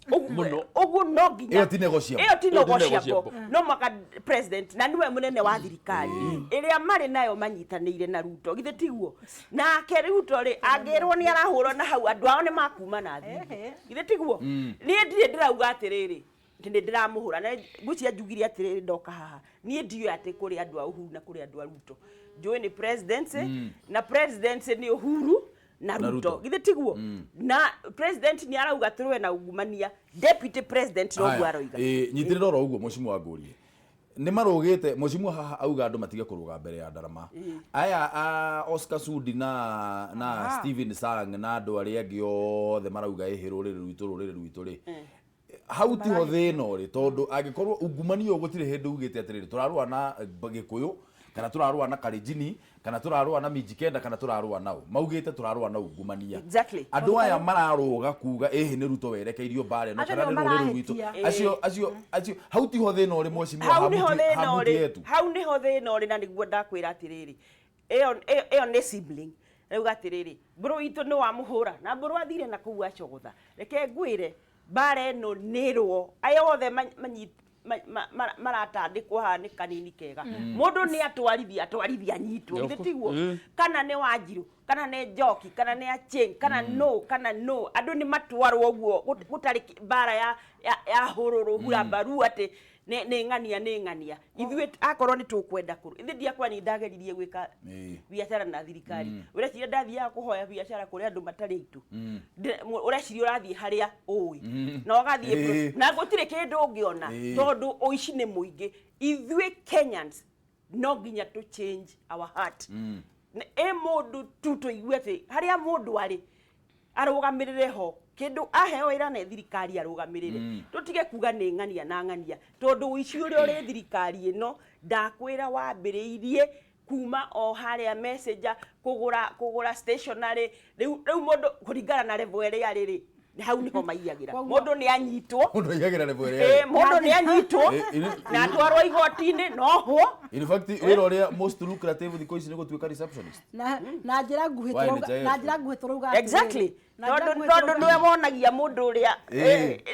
S2: ũguo, no nginya
S1: ĩyo ti negotiable.
S2: Ĩyo ti negotiable. No mwaka president na niwe mũnene wa thirikari ĩrĩa marĩ nayo manyitanĩire na Ruto, githĩ tiguo? Nake Ruto rĩ, angĩrwo nĩ arahũrwo na hau, andũ ao nĩ makuma na thingo, githĩ tiguo? Niĩ ndirĩ ndĩrauga atĩrĩrĩ atĩ nĩ ndĩramũhũra, na ngwĩciria njugire atĩrĩrĩ ndoka haha, niĩ ndiũĩ atĩ kũrĩ andũ a Uhuru na kũrĩ andũ a Ruto. Njũĩ nĩ presidency, na presidency nĩ Uhuru na Ruto, githĩ tiguo? Na president nĩ arauga tũrũe na ungumania, deputy president noguo aroiga.
S1: Nyitĩrĩra oro ũguo, mheshimiwa, ngũrie nĩ marũgĩte. Mheshimiwa haha auga andũ matige kũrũga mbere ya ndarama. Aya a Oscar Sudi na Stephen Sang na andũ arĩa angĩ othe marauga ĩhĩ rũrĩrĩ rwitũ, rũrĩrĩ rwitũ rĩ, hau tiho thĩna ũrĩ, tondũ angĩkorwo ungumania ũyũ gũtirĩ hĩndĩ ugĩte atĩrĩrĩ, tũrarũa na Gĩkũyũ kana tũrarũa na Kalenjini kana tũrarũa na Mijikenda kana tũrarũa nao, maugĩte tũrarũa na ungumania. Andũ aya mararũga kuga ĩhĩ nĩ Ruto werekeirio mbara ĩno kana nĩ rũrĩrĩ rwitũ, acio acio acio, hau tiho thĩna ũrĩ, mheshimiwa?
S2: Hau nĩho thĩna ũrĩ, hau nĩho thĩna ũrĩ, na nĩguo ndakwĩra atĩrĩrĩ, ĩyo nĩ sibling. Rĩu atĩrĩrĩ, mbũrũ witũ nĩ wamũhũra na mbũrũ athire na kũu acogotha. Reke ngwĩre, mbara ĩno nĩ ĩrũo, aya othe maratandĩkwo haha nĩ kanini kega. Mũndũ nĩ atwarithia atwarithia anyitwo, githĩ tiguo? Kana nĩ Wanjiru, kana nĩ Njoki, kana nĩ Achieng, kana no, kana no, andũ nĩ matwarwo ũguo gũtarĩ mbara ya hũrũrũ hura mbaru atĩ nĩ ng'ania nĩ ng'ania. Ithuĩ akorwo nĩ tũkwenda kũrũ ithuĩ ndiakwa nĩ ndageririe gwĩka biacara na thirikari. Ũreciria ndathiaga kũhoya biacara kũrĩ andũ matarĩ aitũ? Ũreciria ũrathiĩ harĩa ũĩ na ũgathiĩ na gũtirĩ kĩndũ ũngĩona tondũ ũici nĩ mũingĩ. Ithuĩ Kenyans no nginya to change our heart. Ĩ mũndũ tu tũigue atĩ harĩa mũndũ arĩ arũgamĩrĩre ho kĩndũ aheo wĩra nĩ thirikari arũgamĩrĩre. Tũtige kuga nĩ ng'ania na ng'ania tondũ ũici ũrĩa ũrĩ thirikari ĩno ndakwĩra wambĩrĩirie kuma o harĩa messenger kũgũra stationery. Rĩu mũndũ kũringana na level ĩrĩa arĩ rĩ, hau nĩho maiyagĩra. Mũndũ nĩ anyitwo,
S1: mũndũ aiyagĩra level ĩrĩa arĩ.
S2: Mũndũ nĩ anyitwo na atwarwo igoti-inĩ nohwo.
S1: In fact, wĩra ũrĩa most lucrative thikũ ici nĩ gũtuĩka receptionist.
S4: Na njĩra nguhĩ, na njĩra nguhĩ tũrauga
S2: exactly tondũ nĩwe wonagia mũndũ ũrĩa,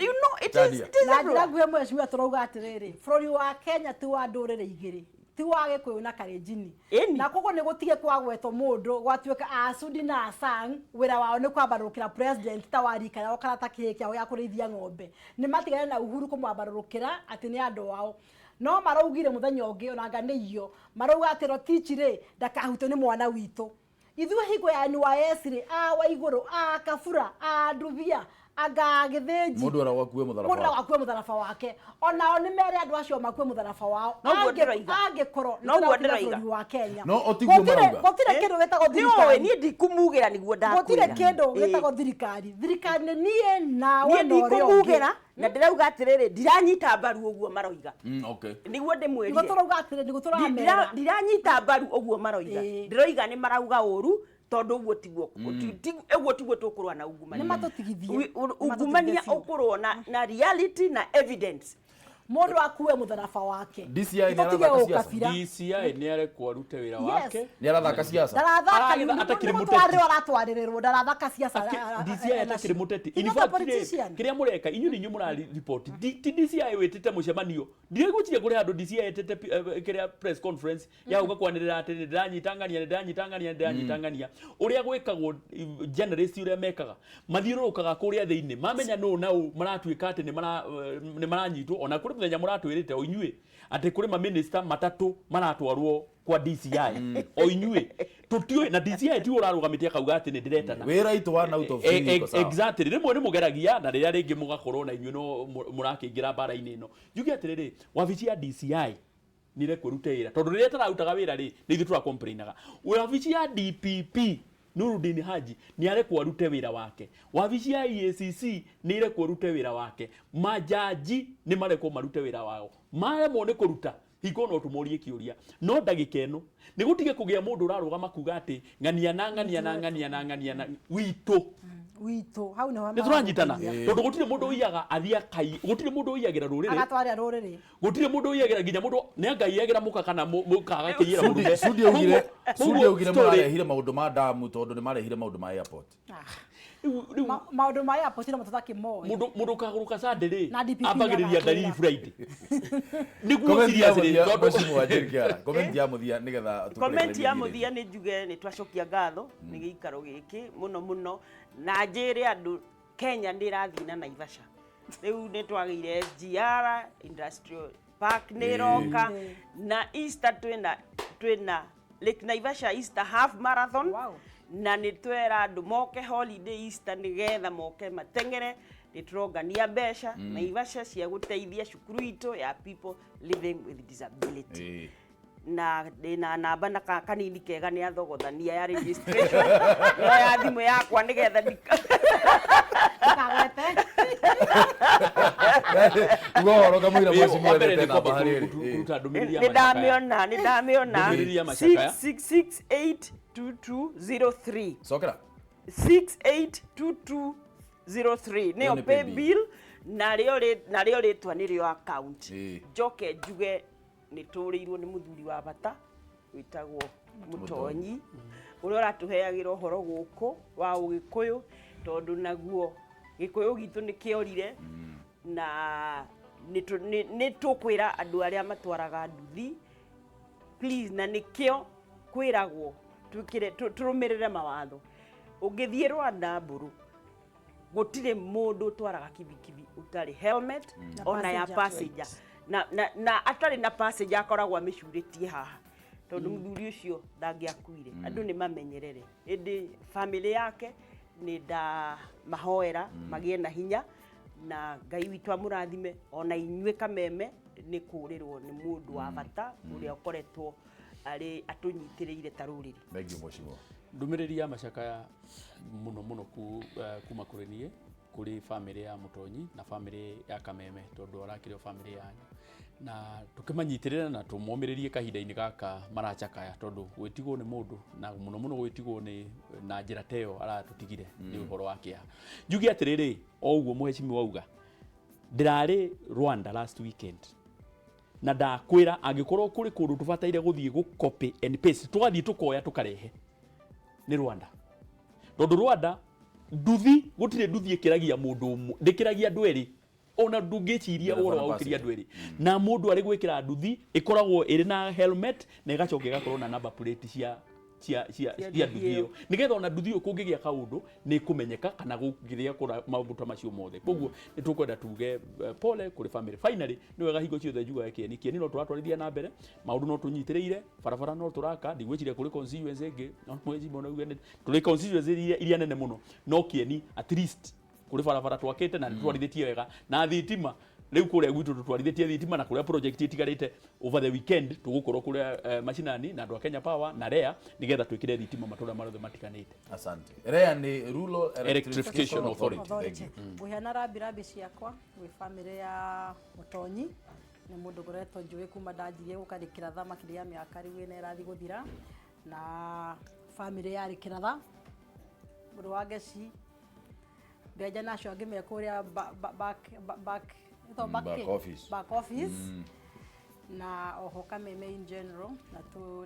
S2: you know, it is
S4: na njĩra nguhĩ mheshimiwa tũrauga atĩrĩrĩ, bũrũri wa Kenya ti wa ndũrĩrĩ igĩrĩ, ti wa Gĩkũyũ na Kalenjin, na koguo nĩ gũtige kwagwetwo mũndũ gwatuĩka Asudi na Asang wĩra wao nĩ kwambarũrũkĩra president ta wa rika yao kana ta kĩhĩ kĩao gĩa kũrĩithia ng'ombe. Nĩ matigane na Uhuru kũmwambarũrũkĩra atĩ nĩ andũ ao. No maraugire mũthenya ũngĩ ona anga nĩ iyo marauga atĩ Rotich rĩ ndakahutio nĩ mwana witũ. Ithuĩ hingo ya NYS rĩ, a wa igũrũ, a Kabura, a Ndubia, anga Gĩthĩnji,
S1: mũndũ aragwo akue mũtharaba
S4: mũndũ aragwo akue mũtharaba wake. Onao nĩ mere andũ acio makue mũtharaba wao. Angĩkorwo nĩ tũraũtiga bũrũri wa Kenya.
S1: No otiguo marauga.
S4: Gũtirĩ kĩndũ gĩtagwo thirikari.
S2: Niĩ ndikumugĩra nĩguo ndakwĩra.
S4: Gũtirĩ kĩndũ gĩtagwo thirikari. Thirikari nĩ niĩ nawe
S2: na ũrĩa ũngĩ. Na ndĩrauga atĩrĩrĩ, ndiranyita mbaru ũguo maroiga.
S1: Okay.
S2: Nĩguo ndĩmwĩrire.
S4: Nĩguo tũrauga atĩrĩrĩ, nĩguo tũramera.
S2: Ndiranyita mbaru ũguo maroiga. Ndĩroiga nĩ marauga ũru tondũ ũguo tiguo ũguo tiguo tũkũrũa na ungumania.
S4: Nĩ matũtigithie.
S2: Ungumania ũkũrũo na reality na evidence.
S4: Mũndũ akue mũtharaba wake.
S1: DCI nĩ arathaka siasa.
S3: DCI nĩ arekwo arute wĩra wake.
S1: Nĩ arathaka siasa.
S4: Ndarathaka, nĩ mũtwarĩrwo aratwarĩrĩrwo, ndarathaka siasa.
S3: DCI atakĩrĩ mũteti. In fact, kĩrĩa mũreka inyuĩ nĩ inyuĩ mũraripoti. Ti DCI wĩtĩte mũcemanio. Ndirĩgwĩciria kũrĩ handũ DCI ĩtĩte kĩrĩa press conference ya gũka kwanĩrĩra atĩ nĩ ndĩranyita ng'ania, nĩ ndĩranyita ng'ania, nĩ ndĩranyita ng'ania. Ũrĩa gwĩkagwo journalist ũrĩa mekaga mathiũrũrũkaga kũrĩa thĩinĩ mamenya nũ na ũ maratuĩka atĩ nĩ maranyitwo. Ona kũrĩ mũthenya mũratwĩrĩte o inyuĩ atĩ kũrĩ maminista matatũ maratwarwo kwa DCI o inyuĩ tũtiũĩ, na DCI ti ũrarũgamĩtie akauga atĩ nĩ ndĩretana
S1: wĩra itũ one out of three iko sawa.
S3: Exactly, rĩmwe nĩ mũgeragia na rĩrĩa rĩngĩ mũgakorwo na inyuĩ no mũrakĩingĩra mbara-inĩ ĩno. Njuge atĩrĩrĩ, wabici ya DCI nĩ ĩrekwo ĩrute wĩra tondũ rĩrĩa ĩtararutaga wĩra rĩ, nĩ ithuĩ tũracomplainaga. Wabici ya DPP Nurudin Haji nĩ arekwo arute wĩra wake. Wabici ya EACC nĩ ĩrekwo ĩrute wĩra wake. Majaji nĩ marekwo marute wĩra wao. Maremwo nĩ kũruta hingo no tũmorie kĩũria. No ndagĩka ĩno nĩ gũtige kũgĩa mũndũ ũrarũgama kuga atĩ ng'ania na ng'ania na ng'ania na ng'ania na witũ.
S4: Witũ hau nĩho
S3: nĩ tũranyitana tondũ gũtirĩ mũndũ ũiyaga athiĩ akai, gũtirĩ mũndũ ũiyagĩra rũrĩrĩ,
S4: agatwarĩra rũrĩrĩ,
S3: gũtirĩ mũndũ ũiyagĩra nginya mũndũ nĩ anga aiyagĩra mũka kana mũka agakĩiyĩra mũrume.
S1: Sudi augire marehire maũndũ ma damu tondũ nĩ marehire maũndũ ma airport.
S4: Maũndũ ma airport no mũtũtakĩmoĩ.
S3: Mũndũ ũkagũrũka Sunday rĩ, ambagĩrĩria ndariri Friday. Nĩguo seriously
S1: tondũ comment ya mũthia nĩgetha
S2: comment ya mũthia nĩ njuge nĩ twacokia ngatho nĩ gĩikaro gĩkĩ mũno mũno, na njĩre andũ Kenya nĩ ĩrathiĩ na Naivasha. Rĩu nĩ twagĩire SGR Industrial Park nĩ ĩroka, na Easter twĩna Lake Naivasha Easter Half Marathon. Na nĩ twera andũ moke holiday Easter nĩgetha moke mateng'ere. Nĩ tũrongania mbeca Naivasha cia gũteithia cukuru itũ ya people living with disability. Na ndĩna namba na kanini kega nĩ athogothania ya registration nĩyo ya thimũ yakwa nĩgetha
S4: ndikagwete.
S1: Uga ũhoro kamũira mheshimiwa endete namba harĩ ĩrĩ.
S2: Nĩ ndamĩona, nĩ ndamĩona. 666822203.
S1: Cokera.
S2: 682203 nĩyo pay bill, na rĩo rĩtwa nĩrĩo account. Njoke njuge nĩ tũrĩirwo nĩ mũthuri wa bata wĩtagwo Mũtonyi ũrĩa ũratũheagĩra ũhoro gũkũ wa Ũgĩkũyũ, tondũ naguo Gĩkũyũ gitũ nĩ kĩorire na Nĩ tũkwĩra andũ arĩa matwaraga nduthi, please, na nĩkĩo kwĩragwo twĩkĩre tũrũmĩrĩre mawatho. Ũngĩthiĩ Rwanda mbũrũ, gũtirĩ mũndũ ũtwaraga kibikibi ũtarĩ helmet ona ya passenger. Na atarĩ na passenger akoragwo amĩcurĩtie haha, tondũ mũthuri ũcio ndangĩakuire. Andũ nĩ mamenyerere, ĩndĩ famĩlĩ yake nĩ ndamahoera magĩe na hinya, na Ngai witũ amũrathime. Ona inyuĩ Kameme nĩ kũrĩrwo nĩ mũndũ wa bata ũrĩa ũkoretwo arĩ atũnyitĩrĩire ta rũrĩrĩ.
S1: Thank you, mheshimiwa.
S3: Ndũmĩrĩri ya macakaya mũno mũno kuma kũrĩ niĩ kũrĩ famĩlĩ ya Mũtonyi na famĩlĩ ya Kameme, tondũ arakĩrĩ o famĩlĩ yanyu, na tũkĩmanyitĩrĩra na tũmomĩrĩrie kahinda-inĩ gaka maracakaya, tondũ gwĩtigwo nĩ mũndũ na mũno mũno gwĩtigwo nĩ na njĩra ta ĩyo aratũtigire nĩ ũhoro wa kĩeha. Njuge atĩrĩrĩ, o ũguo mheshimiwa auga, ndĩrarĩ Rwanda last weekend na ndakwĩra angĩkorwo kũrĩ kũndũ tũbataire gũthiĩ gũ copy and paste, tũgathiĩ tũkoya tũkarehe, nĩ Rwanda, tondũ Rwanda nduthi gũtirĩ nduthi ĩkĩragia mũndũ ũmwe, ndĩkĩragia andũ erĩ, ona ndũngĩciria ũhoro wa gũkĩria andũ erĩ. Na mũndũ arĩ gwĩkĩra nduthi ĩkoragwo ĩrĩ na helmet na ĩgacoka ĩgakorwo na number plate cia cia cia cia nduthi ĩyo, nĩgetha ona nduthi ĩyo kũngĩgĩa kaũndũ nĩ kũmenyeka kana gũkĩrĩa kũra maũndũ ta macio mothe. Koguo nĩ tũkwenda tuge pole kũrĩ family. Finally, nĩ wega hingo ciothe njugaga kĩeni kĩeni no tũratwarithia na mbere maũndũ, no tũnyitĩrĩire barabara, no tũraka. Ndigwĩciria kũrĩ constituency ĩngĩ, no mwezi mũno uge tũrĩ constituency iria nene mũno, no kĩeni at least kũrĩ barabara twakĩte na nĩ twarithĩtie wega na thitima. Rĩu kũrĩa gwitũ tũtwarithĩtie thitima na kũrĩa project itigarĩte, over the weekend tũgũkorwo kũrĩa mashinani na andũ a Kenya Power na REA nĩgetha twĩkĩre thitima matũra marothe matiganĩte.
S1: Asante. REA nĩ Rural
S3: Electrification Authority.
S1: Thank you.
S4: Ngũheana rambi rambi ciakwa gwĩ famĩlĩ ya Mũtonyi. Nĩ mũndũ ngoretwo njũĩ kuma ndanjirie gũka Rĩkĩratha makĩria ya mĩaka rĩu ĩna ĩrathiĩ gũthira, na famĩlĩ ya Rĩkĩratha, mũrũ wa Ngeci, Mbenja na acio angĩ me kũrĩa back ĩtagwo
S1: back office.
S4: Back office na oho Kameme in general, na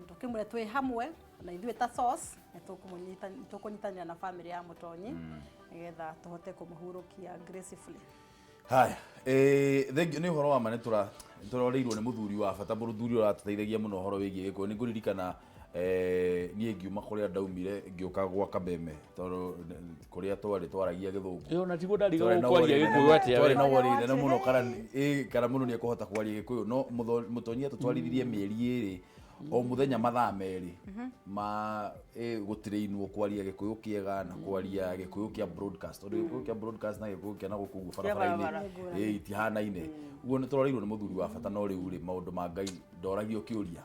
S4: tũkĩmwĩra twĩ hamwe na ithuĩ ta source nĩ tũkũnyitanĩra na famĩlĩ ya Mũtonyi nĩgetha tũhote kũmũhurũkia gracefully.
S1: Haya, thank you. Nĩ ũhoro wa ma nĩ tũroreirwo nĩ mũthuri wa bata, mũthuri ũratũteithagia mũno ũhoro wĩgiĩ Gĩkũyũ. Nĩ ngũririkana niĩ ngiuma kũrĩa ndaumire ngĩũka gwa Kameme, tondũ kũrĩa twarĩ twaragia Gĩthũngũ.
S3: Ĩyo na tiguo ndarigagwo kwaria Gĩkũyũ atĩa
S1: Twarĩ
S3: we.
S1: na wori nene mũno kana mũndũ nĩ ekũhota kwaria Gĩkũyũ, no Mũtonyi atũtwarithirie mĩeri 2 o mũthenya mathaa 2 ma gũtirĩinwo kwaria Gĩkũyũ kĩega na kwaria Gĩkũyũ kĩa broadcast, tondũ Gĩkũyũ kĩa broadcast na Gĩkũyũ kĩa na gũkũ ũguo barabara-inĩ
S2: barabara.
S1: Itihanaine. Ũguo nĩ tũroreirwo nĩ mũthuri wa bata, no rĩu rĩ maũndũ ma Ngai ndoragio kĩũria.